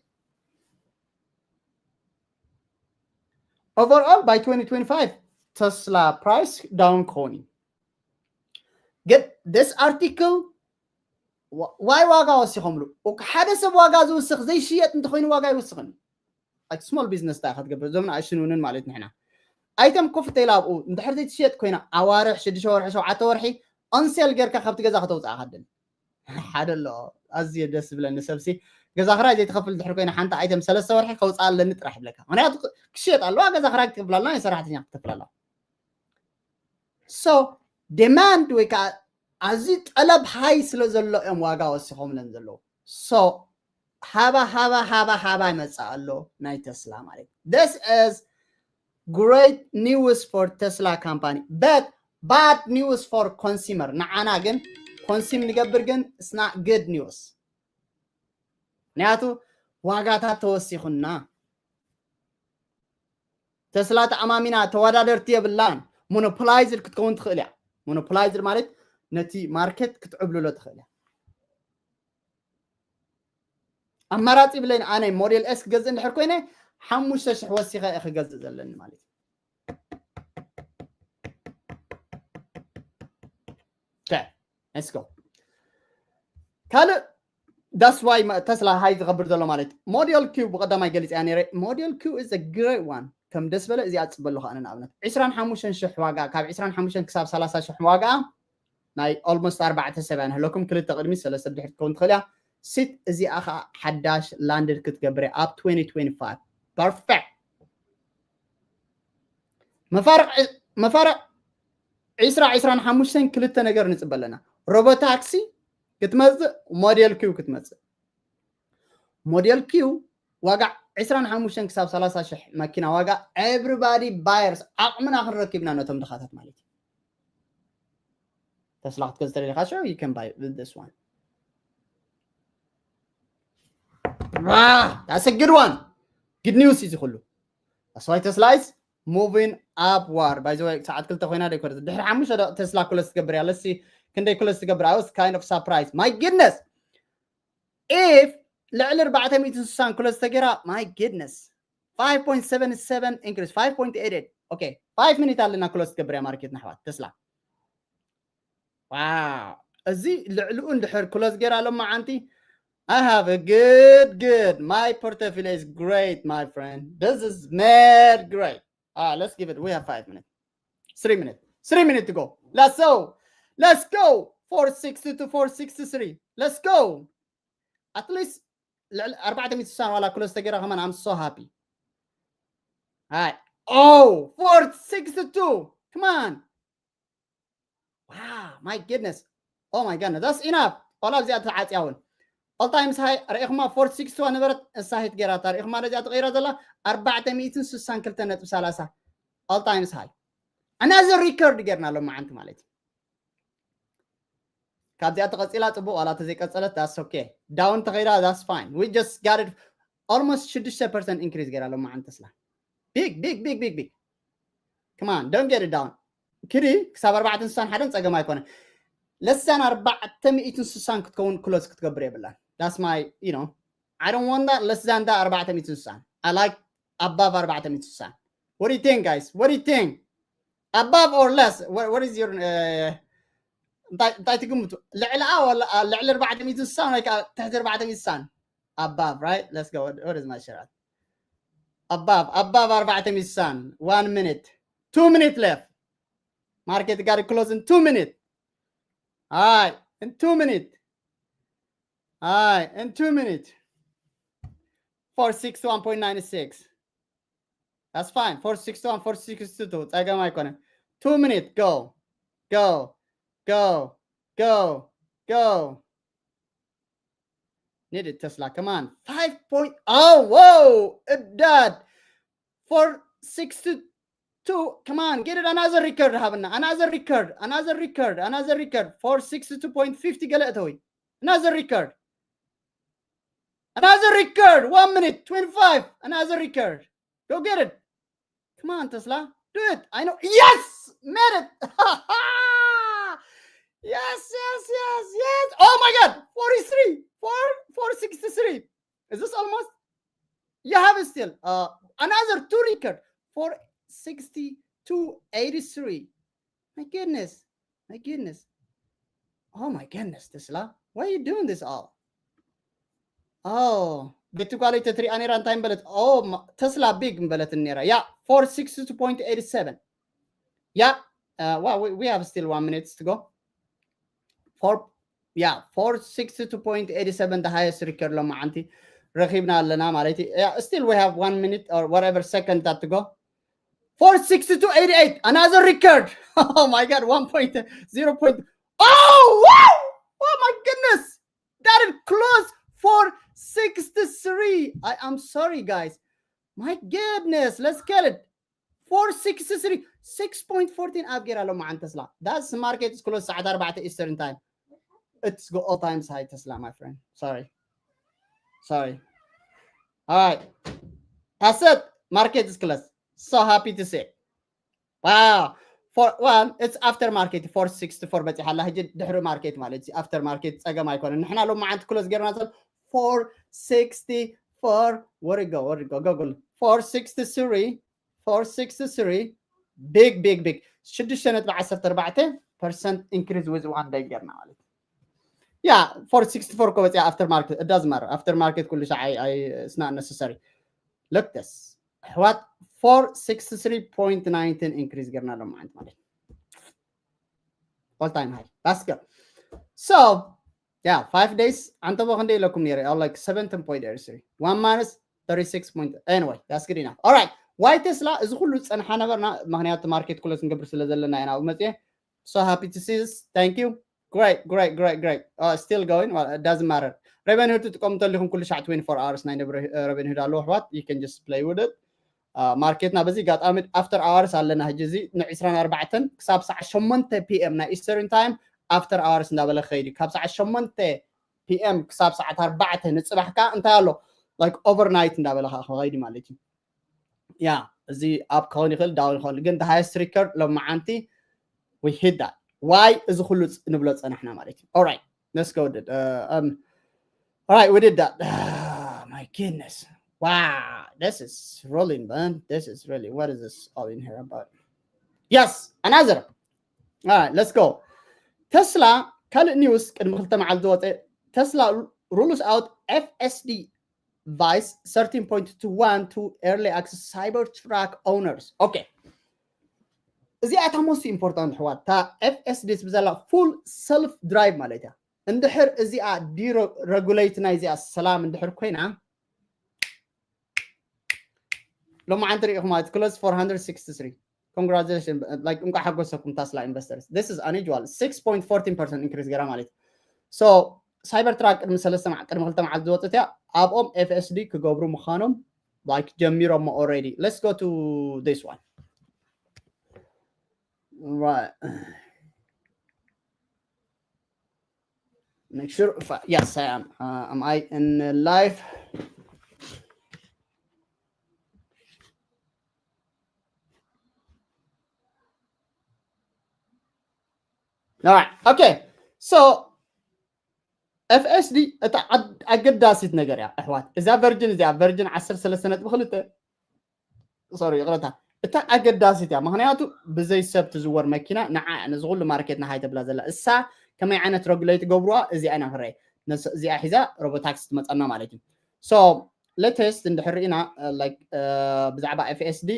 Overall by twenty twenty-five Tesla price down ክኸውን እዩ። ግን this article ዋይ ዋጋ ወሲኾምሉ ሓደ ሰብ ዋጋ ዝውስኽ ዘይሽየጥ እንተኮይኑ ዋጋ ይውስኽን small business ታ ክትገብር እዞም ንኣሽኑንን ማለት ንሕና ኣይተም ኮፍ ተይላ ኣብኡ እንድሕር ዘይትሽየጥ ኮይና ኣዋርሕ ሽዱሽተ ወርሒ ሸውዓተ ወርሒ ኦንሴል ጌርካ ካብቲ ገዛ ከተውፅኣ ከደል ሓደ ኣሎ ኣዝየ ደስ ዝብለኒ ሰብሲ ገዛ ክራይ ዘይትኸፍል ድሕር ኮይና ሓንቲ ኣይተም ሰለስተ ወርሒ ከውፅኣ ኣለኒ ጥራሕ ይብለካ ምክንያቱ ክሽየጥ ኣለዋ ገዛ ክራይ ክትከፍል ኣለዋ ናይ ሰራሕተኛ ክትከፍል ኣለዋ so demand ወይ ከዓ ኣዝዩ ጠለብ ሃይ ስለ ዘሎ እዮም ዋጋ ወሲኾምለን ዘለዉ so ሃባ ሃባ ሃባ ሃባ ይመፅእ ኣሎ ናይ ተስላ ማለት this is great news for Tesla company but bad news for consumer ንዓና ግን ኮንሱም ንገብር ግን it's not good news ምክንያቱ ዋጋታት ተወሲኹና ተስላ ተኣማሚና ተወዳደርቲ የብላን monopolized ክትከውን ትኽእል እያ monopolized ማለት ነቲ ማርኬት ክትዕብልሎ ትኽእል እያ ኣማራፂ ብለይ ኣነ ሞዴል ኤስ ክገዝእ እንድሕር ኮይነ ሓሙሽተ ሽሕ ወሲኸ እየ ክገዝእ ዘለኒ ማለት እዩ let's go ካልእ that's why ተስላ ሃይ ዝገብር ዘሎ ማለት model Q ብቀዳማይ ገሊፀያ ነረ model Q is a great one ከም ደስ በለ እዚኣ ፅበ ኣለኹ ኣነ ንኣብነት ዕስራን ሓሙሽተን ሽሕ ዋጋ ካብ ዕስራን ሓሙሽተን ክሳብ ሰላሳ ሽሕ ዋጋ ናይ almost ኣርባዕተ ሰብ እያ ንህለኩም ክልተ ቅድሚ ሰለስተ ድሕር ትከውን ትኽእል እያ ሲት እዚኣ ከዓ ሓዳሽ landed ክትገብር እያ ኣብ twenty twenty-five Perfect. መፋርቕ መፋርቕ ዕስራ ዕስራን ሓሙሽተን ክልተ ነገር ንፅበ ኣለና። ሮቦታክሲ ክትመፅእ፣ ሞዴል ኪው ክትመፅእ። ሞዴል ኪው ዋጋ ዕስራን ሓሙሽተን ክሳብ ሰላሳ ሽሕ መኪና ዋጋ፣ everybody buyers፣ ዓቕምና ክንረክብና ነቶም ድኻታት ማለት እዩ። ተስላ ክትገዝ ተደሊኻ፣ sure, you can buy this one. Wow, that's a good one. Good news እዩ ኩሉ። That's why Tesla is moving upward. By the way, ሰዓት ክልተ ኮይና ደይ ኮነት። ድሕሪ ሓሙሽተ ደቂቕ ተስላ ክሎዝ ትገብር እያ። Let's see ክንደይ ክሎዝ ትገብር። I was kind of surprised. My goodness. If ልዕሊ ኣርባዕተ ሚእትን ስሳን ክሎዝ ተገይራ፣ my goodness. Five point seven seven increase, five point eight eight. Okay, five minute ኣለና ክሎዝ ትገብር እያ ማርኬት ንሕዋት ተስላ። Wow. እዚ ልዕሊኡ እንድሕር ክሎዝ ገይራ ሎማዓንቲ፣ I have a good, good. My portfolio is great, my friend. This is mad great. Ah, let's give it. We have five minutes. Three minutes. Three minutes to go. Let's go. Let's go. Four sixty to four sixty-three. Let's go. At least ልዕሊ ኣርባዕተ ሚእቲ ስሳን ዋላ ክሎዝ ተገይራ ከማን፣ I'm so happy. Hi. Oh, four sixty-two. Come on. Wow, my goodness. Oh my goodness. That's enough. ዋላ ኣብዚኣ ተዓፅያ እውን። All times high ርኢኹማ፣ ፎር ሲክስቲ ዋን ነበረት፣ እሳ ሂት ገይራታ። ርኢኹማ ነዚኣ ተቐይራ ዘላ፣ ኣርባዕተ ሚእትን ስሳን ክልተ ነጥቢ ሰላሳ። All times high. Another record ገይርና ሎማዓንቲ ማለት እዩ። ካብዚኣ ተቐፂላ ፅቡቕ፣ ዋላ ተዘይቀፀለት፣ that's okay. ዳውን ተኸይዳ፣ that's fine. We just got it. Almost ሽዱሽተ ፐርሰንት increase ገይራ ሎማዓንቲ ተስላ። Big, big, big, big, big. Come on, don't get it down. ክዲ ክሳብ ኣርባዕተ ሚእትን ስሳን ሓደን ፀገም ኣይኮነ። Less than ኣርባዕተ ሚእትን ስሳን ክትከውን ክሎዝ ክትገብር የብላን። That's my, you know, I don't want that less than that ኣርባዕተ ሚእትን ስሳን. I like above ኣርባዕተ ሚእትን ስሳን. What do you think, guys? What do you think? Above or less? What, what is your, uh, እንታይ እንታይ ትግምቱ? ልዕሊኣ ወላ ልዕሊ ኣርባዕተ ሚእትን ስሳን ወይ ከዓ ትሕቲ ኣርባዕተ ሚእትን ስሳን? Above, right? Let's go. What, what is my share? Above, above ኣርባዕተ ሚእትን ስሳን. One minute. Two minute left. Market got to close in two minutes. All right, in two minutes. All right, in two minutes. Four sixty-one point nine six. That's fine. Four sixty-one, four sixty-two. ፀገም ኣይኮነን. Two minutes. Go. Go. Go. Go. Go. Need it, Tesla. Come on. Five point. Oh, whoa. It did. Four sixty-two. Come on. Get it. Another record ሃብና. Another record. Another record. Another record. Four sixty-two point fifty ገለ እተዊ. Another record. Another record. One minute. twenty-five. Another record. Go get it. Come on, Tesla. Do it. I know. Yes! Made it. Yes, yes, yes, yes. Oh my God. Forty-three. Four, four sixty-three. Is this almost? You have it still. Uh, another two record. Four sixty-two eighty-three. My goodness. My goodness. Oh my goodness, Tesla. Why are you doing this all? Oh, ቤት ጓለይ ተትሪኣ ነይራ እንታይ ምበለት? Oh, Tesla big ምበለት ነይራ። Yeah, four sixty-two point eighty-seven. Yeah, uh, well, we, we have still one minute to go. Four, yeah, four sixty-two point eighty-seven, the highest record ሎማዓንቲ ረኺብና ኣለና ማለት እዩ። Yeah, still we have one minute or whatever second that to go. Four sixty-two eighty-eight, another record. Oh my God, one point zero point. Oh, wow! Oh my goodness! That is close. Four sixty-three. I am sorry, guys. My goodness, let's get it. Four sixty-three, six point fourteen ኣብ ገይራ ሎማዓንቲ ተስላ. That's market is close ሰዓት ኣርባዕተ Eastern time. It's go all times high, Tesla, my friend. Sorry. Sorry. All right. Asset market is close. So happy to see. Wow. For one, it's after market. Four sixty-four በፂሓ ኣላ። ሕጂ ድሕሪ ማርኬት ማለት እዩ። After market ፀገም ኣይኮነን። ንሕና ሎማዓንቲ ክሎዝ ገይርና ዘሎ four sixty-four. Where it go? Where it go? Google. Four sixty-three. Four sixty-three. Big, big, big. ሽዱሽተ ነጥቢ ዓሰርተ ኣርባዕተ ፐርሰንት increase with one day ገይርና ማለት እዩ። Yeah, four sixty-four እኮ በፂኣ after market. It doesn't matter. After market ኩሉ ሻዕ ኣይ፣ ኣይ፣ it's not necessary. Look this. ኣሕዋት፣ four sixty-three point nineteen increase ገይርና ሎማዓንቲ ማለት እዩ። All time high. That's good. So, yeah, five days ዓንተቦ ክንደይ ኢለኩም ነይረ? Like seventeen point eight three. One minus thirty-six point, anyway, that's good enough. All right, why Tesla? እዚ ኩሉ ዝፀንሓ ነበርና፣ ምክንያቱ market close ንገብር ስለ ዘለና ኢና ኣብኡ መፅየ። So happy to see this. Thank you. Great, great, great, great. Uh, still going. Well, it doesn't matter. Robinhood ትጥቀሙ እንተሊኹም ኩሉ ሻዕ twenty-four hours ናይ ነብረ Robinhood ኣለዎ ኣሕዋት። You can just play with it. ማርኬትና በዚ ኣጋጣሚ after hours ኣለና። ሕጂ እዚ ን ዕስራን ኣርባዕተን ክሳብ ሰዓት ሸሞንተ ፒ ኤም ናይ Eastern time after hours እንዳበለ ክኸይድ እዩ። ካብ ሰዓት ሸሞንተ ፒ ኤም ክሳብ ሰዓት ኣርባዕተ ንፅባሕ ከዓ እንታይ ኣሎ? Like overnight እንዳበለ ከዓ ክኸይድ ማለት እዩ። ያ እዚ up ክኸውን ይኽእል፣ down ይኸውን፣ ግን the highest record ሎማዓንቲ we hit that. Why? እዚ ኩሉ ንብሎ ፀናሕና ማለት እዩ። All right, let's go. All right, we did that. My goodness. Wow, this is rolling, man. This is really, what is this all in here about? Yes, another. All right, let's go. Tesla ካልእ news ቅድሚ ክልተ መዓልቲ ዝወፀ፣ Tesla rules out F S D Vice thirteen point two one to early access Cybertruck owners. Okay. እዚኣ እታ most important ኣሕዋት፣ እታ F S D ትብል ዘላ full self drive ማለት እያ። እንድሕር እዚኣ deregulate ናይ እዚኣ ሰላም እንድሕር ኮይና፣ ሎማዓንቲ ርኢኹም ማለት close four hundred sixty-three. Congratulations, like እንኳዕ ሓጎሰኩም Tesla investors. This is unusual. Six point fourteen percent increase ገራ ማለት እዩ። So Cybertruck ቅድሚ ሰለስተ መዓ-፣ ቅድሚ ክልተ መዓልቲ ዝወፀት እያ። ኣብኦም F S D ክገብሩ ምዃኖም like ጀሚሮሞ already. Let's go to this one. Right. Make sure if I, yes, I am. Uh, am I in live? All right. Okay. So F S D እታ ኣገዳሲት ነገር እያ ኣሕዋት። እዛ version እዚኣ version ዓሰርተ ሰለስተ ነጥቢ ክልተ፣ sorry ይቕረታ፣ እታ ኣገዳሲት እያ። ምክንያቱ ብዘይ ሰብ ትዝወር መኪና ንዓ ነዚ ኩሉ ማርኬትና ሃይ ተብላ ዘላ እሳ ከመይ ዓይነት regulate ገብርዋ እዚኣ ኢና ክንረኣይ። እዚኣ ሒዛ Robotaxi ትመፀና ማለት እዩ። So latest እንድሕር ርኢና like ብዛዕባ F S D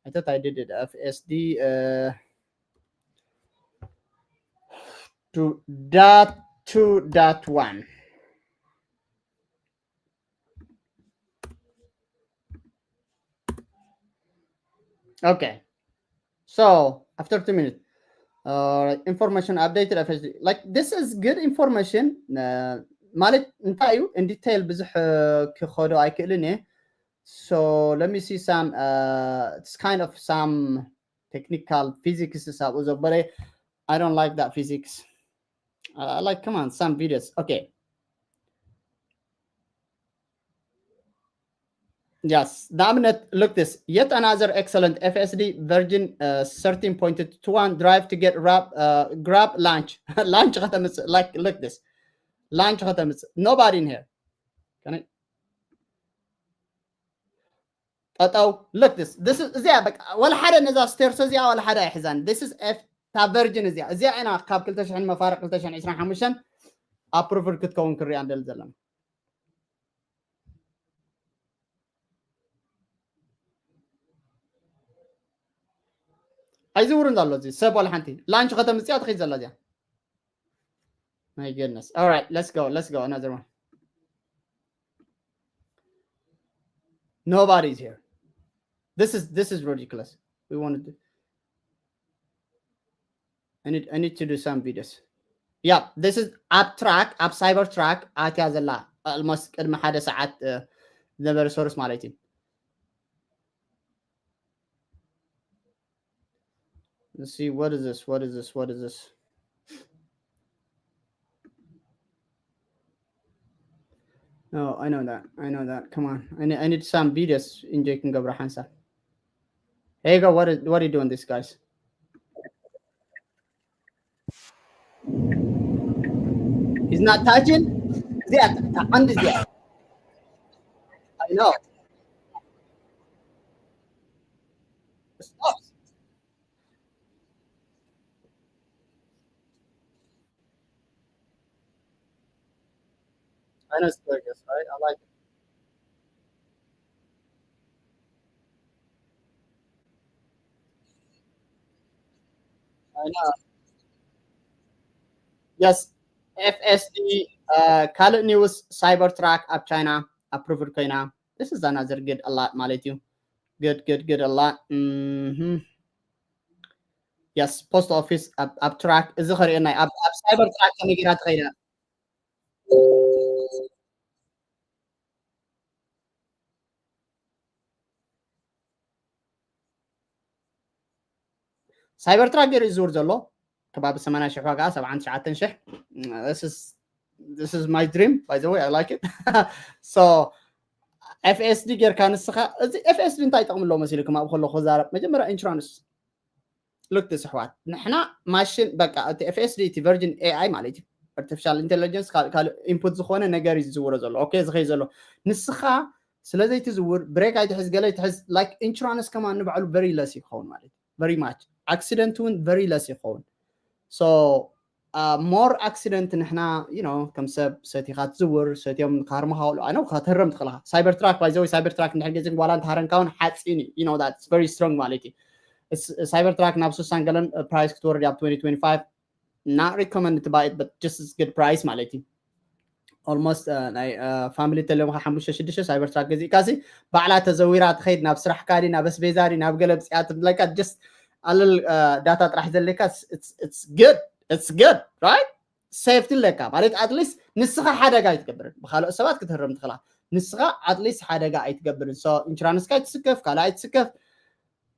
I thought I did it. F S D uh, two dot two dot one. Okay. So after two minutes, uh, information updated F S D. Like this is good information. Uh, ማለት እንታይ እዩ in detail ብዙሕ ክኸዶ ኣይክእልን እየ። So let me see some, uh, it's kind of some technical physics is up, but I, I don't like that physics. Uh, like, come on, some videos. Okay. Yes, ንኣብነት, look this. Yet another excellent F S D version uh, thirteen point two one drive to get rap, uh, grab launch. Launch ከተምጽእ, like, look this. Launch ከተምጽእ. Nobody in here. Can I? ጠጠው። Look this. This is እዚኣ በቃ ወላ ሓደ ነዛ stairs እዚኣ ወላ ሓደ ኣይሕዛን። This is F እታ version እዚኣ። እዚኣ ኢና ካብ ክልተ ሽሕን መፋርቕ ክልተ ሽሕን ዕስራን ሓሙሽተን approved ክትከውን ክሪኣ እንደል ዘለና። ኣይዝውርን ዘሎ እዚ ሰብ ዋላ ሓንቲ ላንች ከተምፅያ ትኽእል ዘላ እዚኣ። My goodness. All right, let's go. Let's go. Another one. Nobody's here. This is this is ridiculous. We want to do. I need I need to do some videos. Yeah, this is ኣብ ትራክ ኣብ ሳይበር ትራክ ኣትያ ዘላ almost ቅድሚ ሓደ ሰዓት ዝነበረ ሶርስ ማለት እዩ። Let's see, what is this? What is this? What is this? No, I know that. I know that. Come on. I need, I need some videos in Jake and Gabra Hansa. Hey, go. What is, what are you doing, this guys? He's not touching. Yeah, and yeah. I know. Stop. I know it's gorgeous, right? I like it. I know. Yes, F S D ካልእ ኒውስ፣ ሳይበር ትራክ ኣብ ቻይና ኣፕሩቭድ ኮይና። This is another good a lot ማለት እዩ። Good, good, good a lot. Mhm. Yes, ፖስት ኦፊስ ኣብ ትራክ፣ እዚ ከርእየና እዩ። ኣብ ሳይበር ትራክ ከመይ ጌራ ትኸይዳ? ሳይበር ትራክ ገይሩ ዝውር ዘሎ ከባቢ ሰማንያ ሽሕ ዋጋ፣ ሰብዓን ትሽዓተን ሽሕ። This is my dream, by the way, I like it. So FSD ጌርካ ንስኻ፣ እዚ FSD እንታይ ይጠቕም ኣሎ መሲልኩም? ኣብ ከለኹ ክዛረብ፣ መጀመርያ ኢንሹራንስ ሉክ፣ ኣሕዋት፣ ንሕና ማሽን፣ በቃ፣ እቲ FSD፣ እቲ ቨርጅን AI ማለት እዩ፣ ኣርቲፊሻል ኢንቴሊጀንስ፣ ካልእ ኢንፑት ዝኾነ ነገር እዩ ዝዝውሮ ዘሎ። ኦኬ፣ ዝኸይ ዘሎ ንስኻ ስለ ዘይትዝውር፣ ብሬክ ኣይትሕዝ፣ ገለ ኣይትሕዝ፣ ላይክ ኢንሹራንስ ከማን ንባዕሉ ቨሪ ለስ ይኸውን ማለት እዩ። ቨሪ ማች ኣክሲደንት እውን ቨሪ ለስ ይኸውን። So ሞር ኣክሲደንት ንሕና፣ you know፣ ከም ሰብ ሰቲኻ ትዝውር፣ ሰትዮም ካር መሃውሉ ኣነ ክትህረም ትኽእልኻ። ሳይበር ትራክ፣ ባይ ዘ ወይ፣ ሳይበር ትራክ እንድሕር ገዚእካ ዋላ እንተሃረምካ እውን ሓፂን እዩ። You know, that's very strong ማለት እዩ። ሳይበር ትራክ ናብ ሱሳን ገለን ፕራይስ ክትወርድ ኣብ twenty twenty-five። Not recommend to buy it, but just as good price ማለት እዩ። Almost ናይ ፋሚሊ ተለምካ ሓሙሽተ ሽዱሽተ ሳይበር ትራክ ገዚእካ ሲ ባዕላ ተዘዊራ ትኸይድ፣ ናብ ስራሕካ ድዩ፣ ናብ ኣስቤዛ ድዩ፣ ናብ ገለ ብፅያ ትብለካ። Just ኣለል ዳታ ጥራሕ ዘለካ። It's good, it's good, right? ሴፍቲ ኣለካ ማለት፣ ኣትሊስት ንስኻ ሓደጋ ኣይትገብርን። ብካልኦት ሰባት ክትህረም ትኽእላ፣ ንስኻ ኣትሊስት ሓደጋ ኣይትገብርን። So ኢንሹራንስካ ኣይትስከፍ፣ ካልእ ኣይትስከፍ።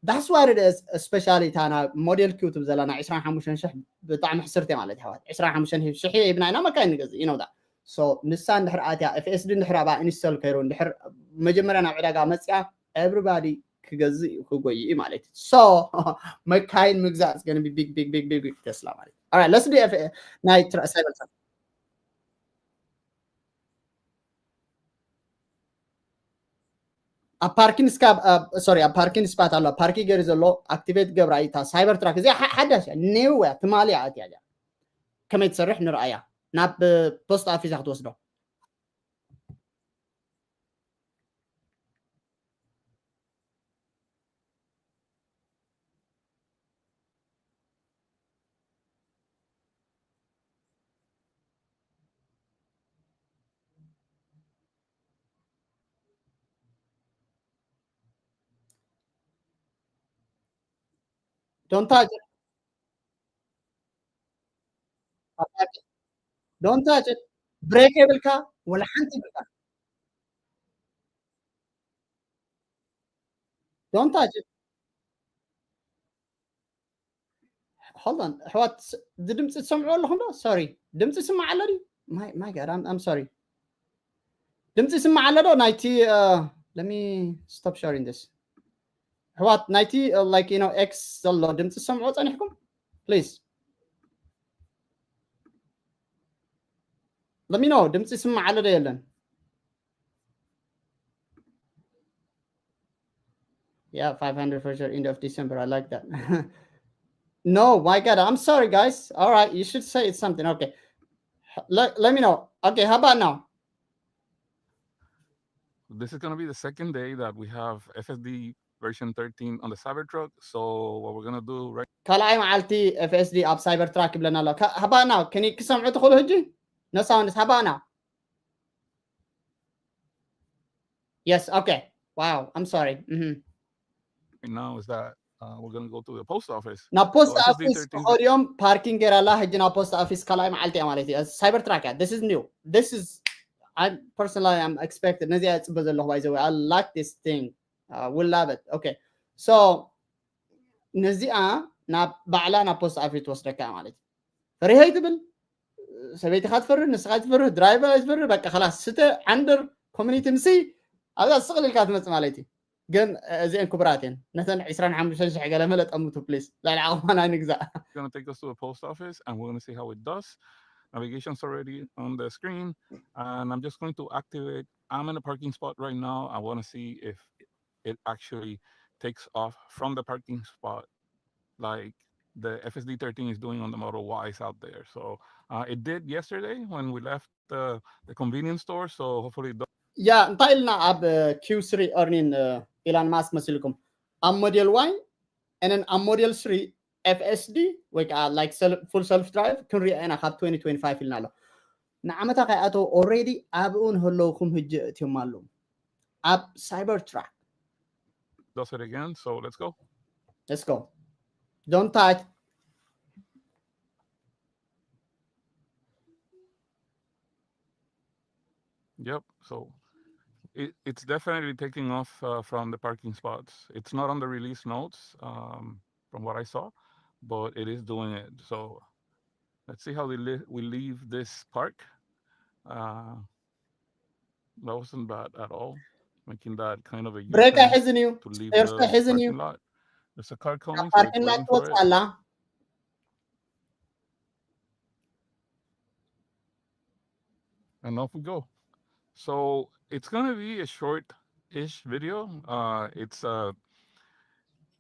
That's what it is, especially እታ ናብ ሞዴል ኪው ትብል ዘላ ናይ ዕስራን ሓሙሽተን ሽሕ ብጣዕሚ ሕስርቲ ማለት፣ ኣሕዋት። ዕስራን ሓሙሽተን ሽሕ ሂብና ኢና መካይን ንገዝእ፣ you know that። So ንሳ እንድሕር ኣትያ፣ FSD እንድሕር ኣብኣ ኢንስቶል ከይሩ፣ እንድሕር መጀመርያ ናብ ዕዳጋ መፅያ፣ everybody ክገዝእ እዩ፣ ክጎይ እዩ ማለት እዩ። So መካይን ምግዛእ is gonna be big, big, big, big, big Tesla ማለት እዩ። Alright, let's do ናይ ሳይበር ትራክ። ኣብ ፓርኪን ስካ፣ ሶሪ፣ ኣብ ፓርኪን ስፓት ኣሎ፣ ፓርኪ ገይሩ ዘሎ፣ ኣክቲቬት ገብራ እዩ። እታ ሳይበር ትራክ እዚኣ ሓ-፣ ሓዳሽ እያ፣ ኔው እያ፣ ትማሊ እያ ኣትያ እዚኣ። ከመይ ትሰርሕ ንርኣያ። ናብ ፖስት ኦፊስ እያ ክትወስዶ። Don't touch it. Don't touch it. ብሬክ የብልካ፣ ወላ ሓንቲ የብልካ። Don't touch it. Hold on፣ ኣሕዋት፣ ስ-፣ እዚ ድምፂ ትሰምዑ ኣለኹም ዶ? ሶሪ፣ ድምፂ ይስማዕ ኣሎ ድዩ? My, my God, I'm, I'm sorry. ድምፂ ይስማዕ ኣሎ ዶ? ናይቲ፣ uh, let me stop sharing this. ኣሕዋት፣ ናይቲ፣ uh, like, you know, ኤክስ ዘሎ ድምፂ ትሰምዑ ፀኒሕኩም? Please. Let me know፣ ድምፂ ይስማዕ ኣሎ ዶ የለን? Yeah, five hundred for sure, end of December. I like that. No, my God, I'm sorry, guys. All right, you should say it's something. Okay. Let, let me know. Okay, how about now? This is going to be the second day that we have F S D version thirteen on the Cybertruck. So what we're going to do right ካልኣይ መዓልቲ FSD ኣብ ሳይበር ትራክ ይብለና ኣሎ። How about now? Can you ክሰምዑ ትኽእሉ ሕጂ? No sound. How about now? Yes, okay. Wow, I'm sorry. Mhm. Now is that uh, we're going to go to the post office. ናብ ፖስት So, ኦፊስ S S D thirteen ከኸድዮም ፓርኪንግ ገይራ ኣላ። ሕጂ ናብ ፖስት ኦፊስ ካልኣይ መዓልቲ እያ ማለት እዩ። ሳይበር ትራክ እያ። This is new. This is, I personally, I'm expected. ነዚኣ እያ ዝፅበ ዘለኹ። By the way, I like this thing. Uh, we love it. Okay. So ነዚኣ ናብ ባዕላ ናብ ፖስት ኦፊስ ትወስደካ ማለት እዩ። ፈሪሀ ኣይትብል፣ ሰበይትኻ ትፈርህ፣ ንስኻ ትፈርህ፣ ድራይቨር ኣይትፈርህ። በቃ ከላስ ስተ ዓንድር ኮሚኒቲ ምሲ ኣብዛ ስቕል ኢልካ ትመፅእ ማለት እዩ። ግን እዚአን ክቡራት እየን። ነተን ዕስራን ሓሙሽተን ሽሕ ገለ መለ ጠምቱ ፕሊስ። ልዕሊ ዓቕምና ንግዛእ። It's going to take us to the post office, and we're going to see how it does. Navigation's already on the screen, and I'm just going to activate. I'm in a parking spot right now. I want to see if it actually takes off from the parking spot, like the F S D thirteen is doing on the Model Ys out there. So uh, it did yesterday when we left the, the convenience store. So hopefully it does. ያ እንታይ ኢልና ኣብ ኪው ስሪ earning ኢላን ማስክ መሲልኩም ኣብ ሞዴል ዋይ and ኣብ ሞዴል ስሪ FSD ወይ ከዓ like full self drive ክንሪኦ ኢና ካብ twenty twenty-five ኢልና ኣሎ። ንዓመታ ከይኣተው already ኣብኡ ንህለውኩም ህጂ እትዮም ኣለዉ ኣብ Cybertruck. Does it again. So let's go. Let's go. Don't touch. Yep. So it, it's definitely taking off uh, from the parking spots. It's not on the release notes um, from what I saw, but it is doing it. So let's see how we, li- we leave this park. Uh, that wasn't bad at all. Making that kind of a ብሬክ U-turn ኣይሕዝን እዩ። to leave Stairs the ኣይሕዝን እዩ። Parking lot. There's a car coming, so it's Parking lot waiting for ትወፅእ it. ኣላ። And off we go. So it's gonna be a short-ish video. Uh, it's uh,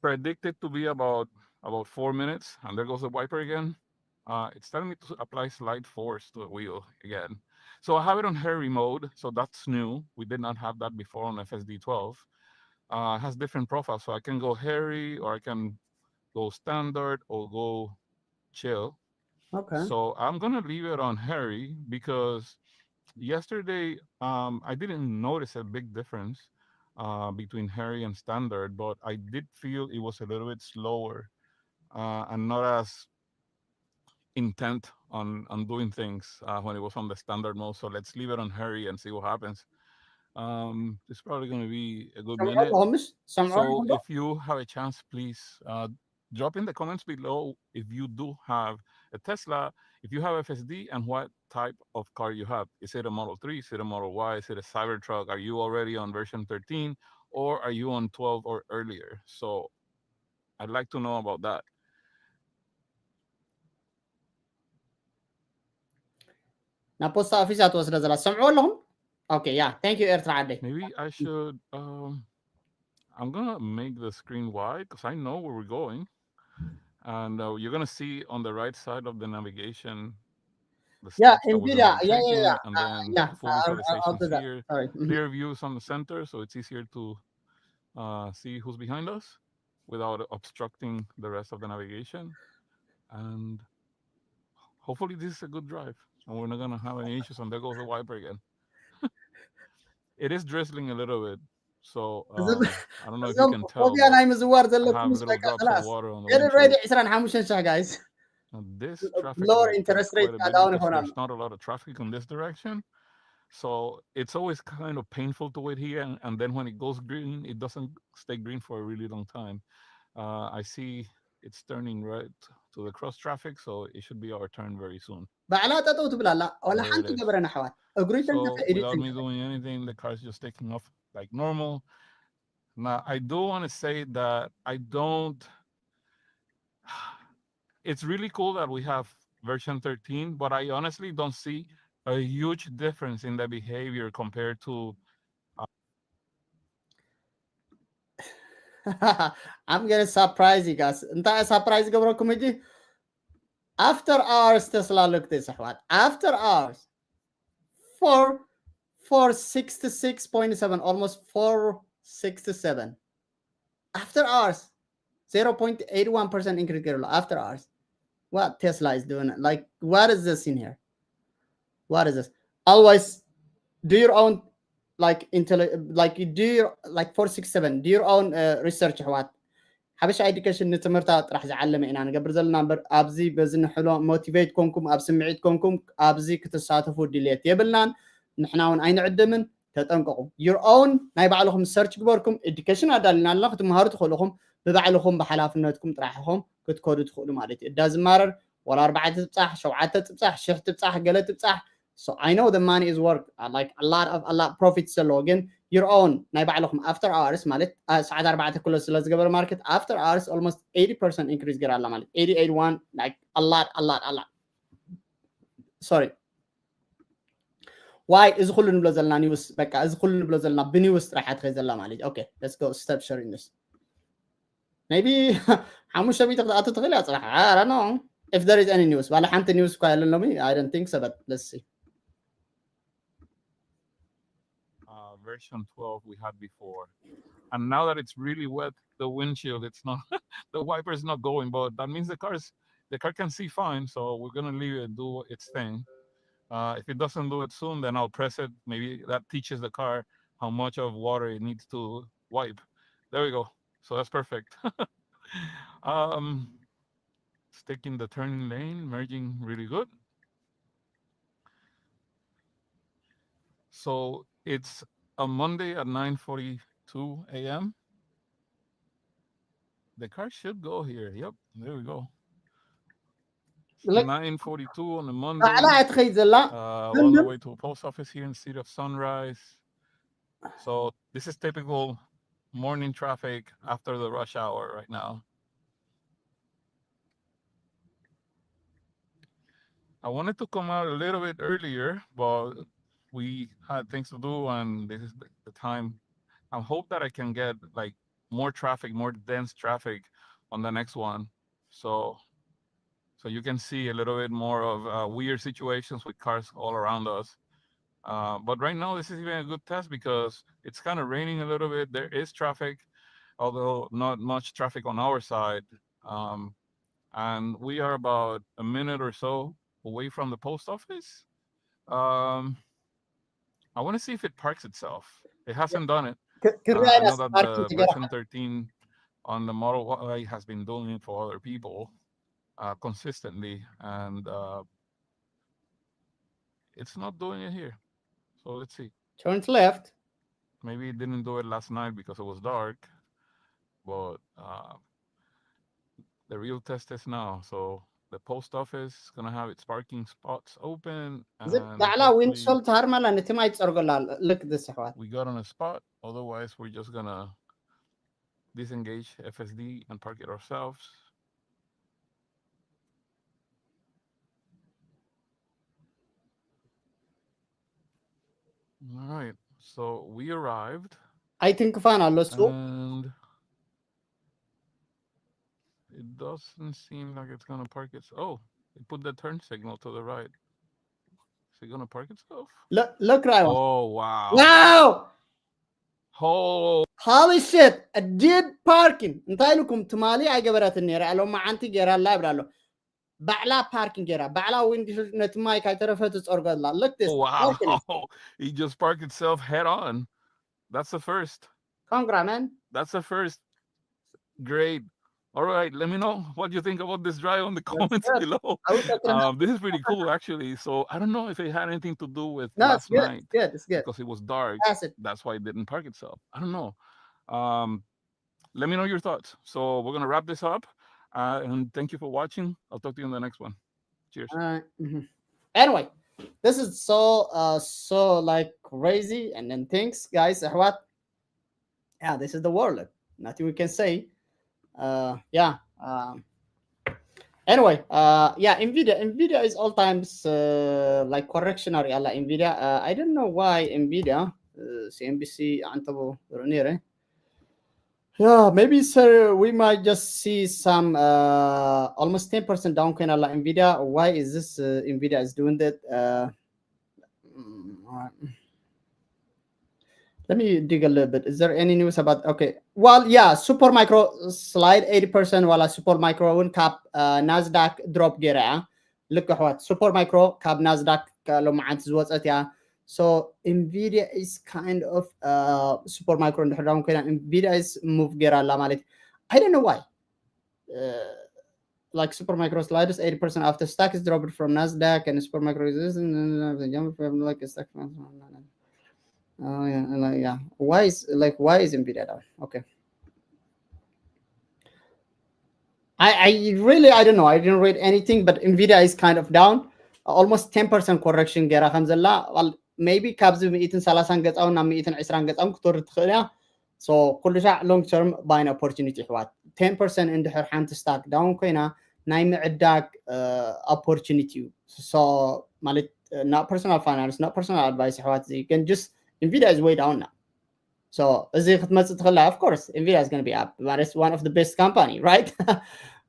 predicted to be about about four minutes, and there goes the wiper again. Uh, it's telling me to apply slight force to the wheel again. So I have it on hairy mode, so that's new. We did not have that before on F S D twelve. Uh, it has different profiles, so I can go hairy or I can go standard or go chill. Okay. So I'm gonna leave it on hairy because yesterday um, I didn't notice a big difference uh, between hairy and standard, but I did feel it was a little bit slower uh, and not as intent on on doing things uh, when it was on the standard mode. So let's leave it on hairy and see what happens. Um, it's probably going to be a good ሰምዑ minute. ኣለኹም ምስ ሰምዑ So ኣለኹም ዶ? If you have a chance, please uh, drop in the comments below if you do have a Tesla, if you have F S D, and what type of car you have. Is it a Model three? Is it a Model Y? Is it a Cybertruck? Are you already on version thirteen or are you on twelve or earlier? So I'd like to know about that. ናብ ፖስታ ኦፊስ እያ ትወስደ ዘላ። ሰምዑ ኣለኹም? Okay, yeah. Thank you ኤርትራ ዓደይ። Maybe I should. Um, I'm gonna make the screen wide because I know where we're going, and uh, you're gonna see on the right side of the navigation. The Yeah, steps that we're Nvidia. gonna be Yeah, yeah, taking, yeah. And Uh, then yeah, full uh, I'll, I'll visualization do that. here. Sorry. Mhm. Clear views on the center, so it's easier to uh, see who's behind us without obstructing the rest of the navigation. And hopefully, this is a good drive, and we're not gonna have any issues. And there goes the wiper again. It is drizzling a little bit, so እዞም um, I don't know if you እዞም can tell. ፎቢያ ናይ ምዝዋር I have a ዘለኩም ምስ little በቃ drops of خلاص water on the get it ready windshield. ዕስራን ሓሙሽተን ሺሕ guys። And this L- traffic lower light is interest rate quite a bit down because ይሆናል። There's not a lot of traffic in this direction. So it's always kind of painful to wait here, and, and then when it goes green, it doesn't stay green for a really long time. Uh, I see it's turning right to the cross traffic, so it should be our turn very soon. ባዕላ ጠጠው ትብል ኣላ። ወላ There it ሓንቲ is. ገበረና ኣሕዋት። እግሩ So ይተንከፈ ኢዱ without me ይተንከፈ። Doing anything, the car's just taking off like normal. Now I do want to say that I don't. It's really cool that we have version thirteen, but I honestly don't see a huge difference in the behavior compared to I'm gonna surprise you guys. እንታይ surprise ገብረኩም ሕጂ? After hours Tesla look this ኣሕዋት። After hours. Four, four sixty-six point seven, almost four sixty-seven. After hours, zero point eight one percent increase ገይሩ ኣሎ። After hours. What Tesla is doing? Like, what is this in here? What is this? Always do your own, like, intelli- like, you do your, like, four six seven, do your own uh, research ኣሕዋት። ሓበሻ ኤዱኬሽን ንትምህርታ ጥራሕ ዝዓለመ ኢና ንገብር ዘለና እምበር ኣብዚ በዚ ንሕሎ ሞቲቬት ኮንኩም ኣብ ስምዒት ኮንኩም ኣብዚ ክትሳተፉ ድልየት የብልናን። ንሕና እውን ኣይንዕድምን። ተጠንቀቁ። Your own ናይ ባዕልኹም ሰርች ግበርኩም። ኤዱኬሽን ኣዳልና ኣለና ክትመሃሩ ትኽእሉ ኢኹም። ብባዕልኹም ብሓላፍነትኩም ጥራሕ ኢኹም ክትከዱ ትኽእሉ ማለት እዩ። እዳ ዝማረር ወላ ኣርባዕተ ትብፃሕ ሸውዓተ ትብፃሕ ሽሕ ትብፃሕ ገለ ትብፃሕ። So I know the money is work uh, like a lot of a lot profits ዘለዎ ግን your own ናይ ባዕልኹም after hours ማለት uh, ሰዓት ኣርባዕተ ክሎ ስለ ዝገበረ market after hours almost eighty percent increase ገይራ ኣላ ማለት eighty eighty-one like a lot a lot a lot sorry why እዚ ኩሉ ንብሎ ዘለና news በቃ እዚ ኩሉ ንብሎ ዘለና ብ news ጥራሕ ኣትኸ ዘላ ማለት okay let's go step sharing this maybe ሓሙሽተ ሚእቲ ክትኣቱ ትኽእል እያ ፅባሕ I don't know if there is any news ባለ ሓንቲ news እኳ የለን ሎሚ I don't think so but let's see uh, version twelve we had before. And now that it's really wet, the windshield, it's not, the wiper is not going, but that means the car is, the car can see fine. So we're going to leave it do its thing. Uh, if it doesn't do it soon, then I'll press it. Maybe that teaches the car how much of water it needs to wipe. There we go. So that's perfect. Um, sticking the turning lane, merging really good. So it's a Monday at nine forty-two a m. The car should go here. Yep, there we go. Look. Nine forty-two on a ባዕላ Monday, እያ ትኸይድ ዘላ። uh, on the way to a post office here in the city of Sunrise. So this is typical morning traffic after the rush hour right now. I wanted to come out a little bit earlier, but we had things to do, and this is the, the time. I hope that I can get, like, more traffic, more dense traffic on the next one. So, so you can see a little bit more of uh, weird situations with cars all around us. Uh, but right now, this is even a good test because it's kind of raining a little bit. There is traffic, although not much traffic on our side. Um, and we are about a minute or so away from the post office. Um, I want to see if it parks itself. It hasn't done it. ክ- ክርኣ Uh, I ኢና know that ፓርኪንግ the ትገርሓ version thirteen on the Model Y has been doing it for other people uh, consistently, and uh, it's not doing it here. So let's see. turns left. Maybe it didn't do it last night because it was dark, but uh, the real test is now. So the post office is gonna have its parking spots open, እዚ and ባዕላ hopefully ዊንድሶል ትሃርመላ ነቲ ማይ ትፀርገላ። Look this ኣሕዋት። we got on a spot. Otherwise, we're just gonna disengage F S D and park it ourselves. All right, so we arrived, ኣይትንክፋን ኣሎ እሱ። and it doesn't seem like it's gonna park its. Oh, it put the turn signal to the right. Is it gonna park itself? Look, look right. Oh wow! Wow! Oh, Holy shit! A did parking. እንታይ ኢልኩም? ትማሊ ኣይገበረትን ነይራ። ሎም መዓንቲ ገይራ ኣላ ይብላ ኣሎ። ባዕላ ፓርኪንግ ገይራ። ባዕላ ዊንድ ነቲ ማይ ካይተረፈ ትፀርገላ። Look this. Wow! It just parked itself head on. That's the first. Congrats, man. That's the first. Great. All right. Let me know what you think about this drive on the comments Good. Below. I was talking about Um, this is pretty cool, actually. So I don't know if it had anything to do with No, it's last good. Night It's good. It's good. Because it was dark. That's it. That's why it didn't park itself. I don't know. Um, let me know your thoughts. So we're gonna wrap this up, uh, and thank you for watching. I'll talk to you in the next one. Cheers. Uh, mhm. Anyway, this is so uh so like crazy and then things, guys. What? Yeah, this is the world. Nothing we can say. Uh, yeah. Um, anyway, uh, yeah, Nvidia. Nvidia is all times uh, like correctionary. Ala Nvidia. Uh, I don't know why Nvidia. Uh, C N B C. Yeah, maybe, sir, we might just see some uh, almost ten percent down ኮይና ኣላ Nvidia. Why is this? Uh, Nvidia is doing that. Uh, mm, uh, let me dig a little bit. Is there any news about? Okay. Well, yeah, Super Micro slide eighty percent. While Super Micro እውን ካብ uh, Nasdaq drop ገይራ እያ። ልክ ኣሕዋት፣ Super Micro ካብ Nasdaq ሎማዓንቲ ዝወፀት እያ። So Nvidia is kind of uh, Super Micro እንድሕር ዳውን ኮይና Nvidia is move ገይራ ኣላ ማለት። I don't know why. Uh, like Super Micro slides eighty percent after stock is dropped from Nasdaq and Super Micro is like stock. Oh, yeah, like, yeah. Why is like why is Nvidia down? Okay. I, I really I don't know. I didn't read anything, but Nvidia is kind of down. Almost ten percent correction ገይራ ከም ዘላ. Well, maybe ካብዚ ሚእትን ሰላሳን ገጻውን ናብ ሚእትን ዕስራን ገጻውን ክትወርድ ትኽእል እያ። So ኩሉ ሻዕ long term buying opportunity ኣሕዋት። Ten percent እንድሕር ሓንቲ stock down ኮይና ናይ ምዕዳግ uh, opportunity እዩ። So ማለት uh, not personal finance, not personal advice ኣሕዋት፣ እዚ ግን just Nvidia is way down now. So እዚ ክትመጽእ ትኽእላ። Of course Nvidia is going to be up. That is one of the best company, right?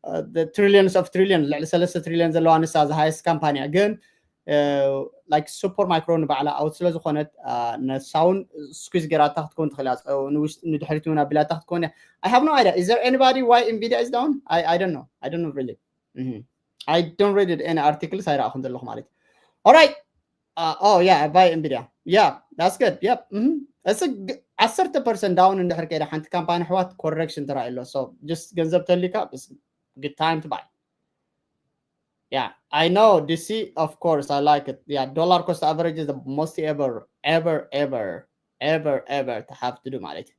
Uh, the trillions of trillion, ልዕሊ ሰለስተ ትሪሊዮን ዘለዋ ንሳ the highest company እያ። ግን uh, like Super Micro ንባዕላ out ስለ ዝኾነት uh, ነሳውን squeeze ገይራታ ክትከውን ትኽእል እያ። ንድሕሪት እውን ኣቢላታ ክትከውን እያ። I have no idea. Is there anybody why Nvidia is down? I, I don't know. I don't know really. Mm-hmm. I don't read it any articles ኣይረኣኹን ዘለኹ ማለት እዩ። All right. Uh, oh yeah, I buy Nvidia. Yeah, that's good. Yep. Mm-hmm. It's a ዓሰርተ ፐርሰንት down እንድሕር ከይዳ ሓንቲ ካምፓኒ ኣሕዋት correction ተራእዩ ኣሎ። So just ገንዘብ ተሊካ good time to buy. Yeah, I know D C, of course, I like it. Yeah, dollar cost average is the most ever, ever, ever, ever, ever to have to do ማለት እዩ።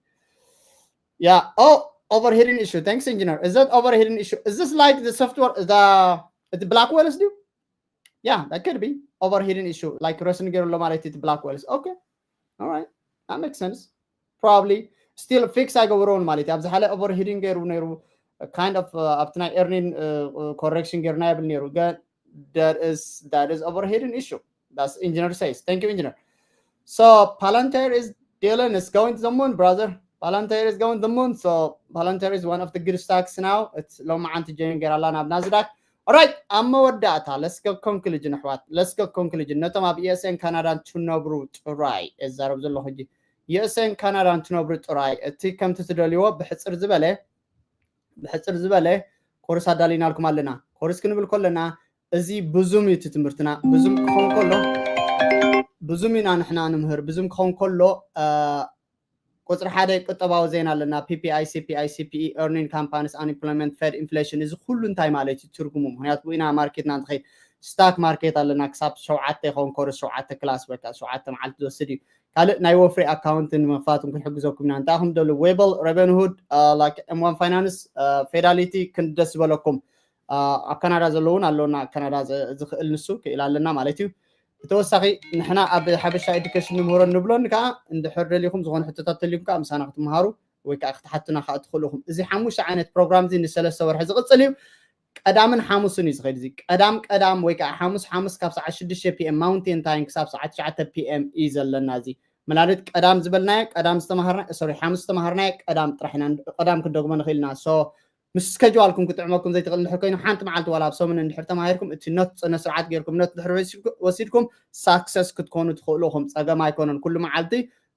Yeah. Oh, overheating issue. Thanks, engineer. Is that overheating issue? Is this like the software, the the Blackwells do? Yeah, that could be overheating issue. Like Russian Guerrilla ማለት እቲ Blackwells. Okay. All right. That makes sense. Probably still fix ኣይገበረውን ማለት እዩ። ኣብዚ ሓደ overheating ገይሩ ነይሩ kind of uh, ኣብቲ ናይ earning uh, uh, correction ገይሩ ናይ ብል ነይሩ ግን that is that is overheating issue. That's engineer says. Thank you, engineer. So Palantir is Dylan is going to the moon, brother. Palantir is going to the moon. So Palantir is one of the good stocks now. It's ሎማዓንቲ join ገይራ ኣላ ናብ ናዝዳክ። Alright, ኣብ መወዳእታ let's go conclusion ኣሕዋት፣ let's go conclusion። ነቶም ኣብ U S A ን ካናዳን ትነብሩ ጥራይ እዛረብ ዘለኹ ሕጂ። U S A ን ካናዳን ትነብሩ ጥራይ እቲ ከምቲ ትደልይዎ ብሕፅር ዝበለ ብሕፅር ዝበለ ኮርስ ኣዳሊናልኩም ኣለና። ኮርስ ክንብል ከለና እዚ ብዙም እዩ እቲ ትምህርትና። ብዙም ክኸውን ከሎ ብዙም ኢና ንሕና ንምህር። ብዙም ክኸውን ከሎ ቁፅሪ ሓደ ቁጠባዊ ዜና ኣለና። P P I፣ C P I፣ C P E፣ earning፣ companies፣ unemployment፣ Fed፣ inflation፣ እዚ ኩሉ እንታይ ማለት እዩ ትርጉሙ? ምክንያቱ ኢና ማርኬትና ንኸይድ። ስታክ ማርኬት ኣለና ክሳብ ሸውዓተ ይኸውን ኮርስ ሸውዓተ ክላስ ወይ ከዓ ሸውዓተ መዓልቲ ዝወስድ እዩ። ካልእ ናይ ወፍሪ ኣካውንት ንምክፋት እውን ክንሕግዘኩም ኢና። እንታይ ኢኹም ደሉ? Webull፣ Robinhood፣ like M one Finance፣ Fidelity ክንዲ ደስ ዝበለኩም። ኣብ ካናዳ ዘለውን ኣለውና። ካናዳ ዝኽእል ንሱ ክእል ኣለና ማለት እዩ። ብተወሳኺ ንሕና ኣብ ሓበሻ ኤዱኬሽን ንምህሮ ንብሎን ከዓ እንድሕር ደሊኹም ዝኾነ ሕቶታት ተልዩም ከዓ ምሳና ክትምሃሩ ወይ ከዓ ክትሓቱና ከዓ ትኽእሉ ኢኹም። እዚ ሓሙሽተ ዓይነት ፕሮግራም እዚ ንሰለስተ ወርሒ ዝቕፅል እዩ። ቀዳምን ሓሙስን እዩ ዝኸይድ። እዚ ቀዳም ቀዳም ወይ ከዓ ሓሙስ ሓሙስ ካብ ሰዓት ሽዱሽተ ፒ ኤም ማውንቴን ታይም ክሳብ ሰዓት ትሽዓተ ፒ ኤም እዩ ዘለና። እዚ መላልት ቀዳም ዝበልናዮ ቀዳም ዝተማሃርና ሶሪ ሓሙስ ዝተማሃርናዮ ቀዳም ጥራሕ ኢና ቀዳም ክንደግሞ ንኽእል ኢና። So ምስ ስከጅዋልኩም ክጥዕመኩም ዘይትኽእል እንድሕር ኮይኑ ሓንቲ መዓልቲ ዋላ ኣብ ሰሙን እንድሕር ተማሂርኩም እቲ ኖት ስነ ስርዓት ገይርኩም ኖት ድሕር ወሲድኩም ሳክሰስ ክትኮኑ ትኽእሉ ኢኹም። ፀገም ኣይኮነን። ኩሉ መዓልቲ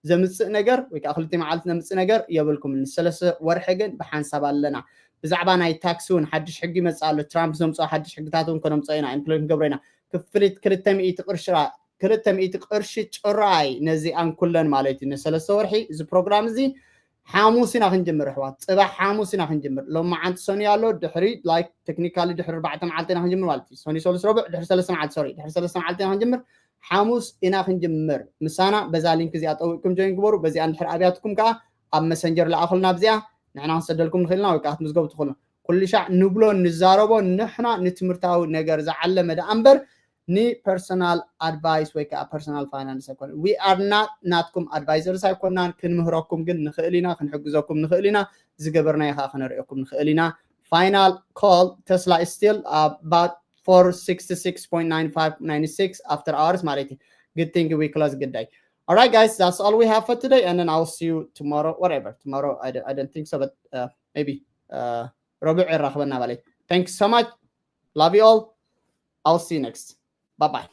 ዘምፅእ ነገር ወይ ከዓ ክልተ መዓልቲ ዘምፅእ ነገር የብልኩም። ንሰለስተ ወርሒ ግን ብሓንሳብ ኣለና። ብዛዕባ ናይ ታክሲ እውን ሓድሽ ሕጊ ይመፅእ ኣሎ። ትራምፕ ዘምፅኦ ሓድሽ ሕግታት እውን ከነምፅኦ ኢና። ኢምፕሊመንት ክንገብሮ ኢና። ክፍሊት ክልተ ሚእቲ ቅርሺ ክልተ ሚእቲ ቅርሺ ጭራይ ነዚኣን ኩለን ማለት እዩ። ንሰለስተ ወርሒ እዚ ፕሮግራም እዚ ሓሙስ ኢና ክንጅምር ኣሕዋት። ፅባሕ ሓሙስ ኢና ክንጅምር። ሎማዓንቲ ሰኑይ ኣሎ። ድሕሪ ላይክ ቴክኒካሊ ድሕሪ ኣርባዕተ መዓልቲ ኢና ክንጅምር ማለት እዩ። ሰኑይ፣ ሰሉስ፣ ረቡዕ ድሕሪ ሰለስተ መዓልቲ ሶሪ ድሕሪ ሰለስተ መዓልቲ ኢና ክንጅምር። ሓሙስ ኢና ክንጅምር። ምሳና በዛ ሊንክ እዚኣ ጠዊቅኩም ጆይን ግበሩ። በዚኣ እንድሕር ኣብያትኩም ከዓ ኣብ መሰንጀር ለኣኹልና። ኣብዚኣ ንሕና ክንሰደልኩም ንኽእልና ወይ ከዓ ክትምዝገቡ ትኽእሉ። ኩሉ ሻዕ ንብሎ ንዛረቦ ንሕና ንትምህርታዊ ነገር ዝዓለመ ደኣ እምበር ኒ ፐርሰናል ኣድቫይስ ወይ ከዓ ፐርሰናል ፋይናንስ ኣይኮነ። We are not ናትኩም ኣድቫይዘርስ ኣይኮናን። ክንምህረኩም ግን ንኽእል ኢና፣ ክንሕግዘኩም ንኽእል ኢና፣ ዝገበርናዮ ከዓ ክነርእየኩም ንኽእል ኢና። Final call Tesla is still about four sixty-six point nine five ninety-six after hours ማለት እዩ። Good thing we close good day. All right, guys, that's all we have for today, and then I'll see you tomorrow, whatever. Tomorrow, I don't, I don't think so, but uh, maybe uh, ረቡዕ የራኽበና በለይ። Thanks so much. Love you all. I'll see you next. Bye bye.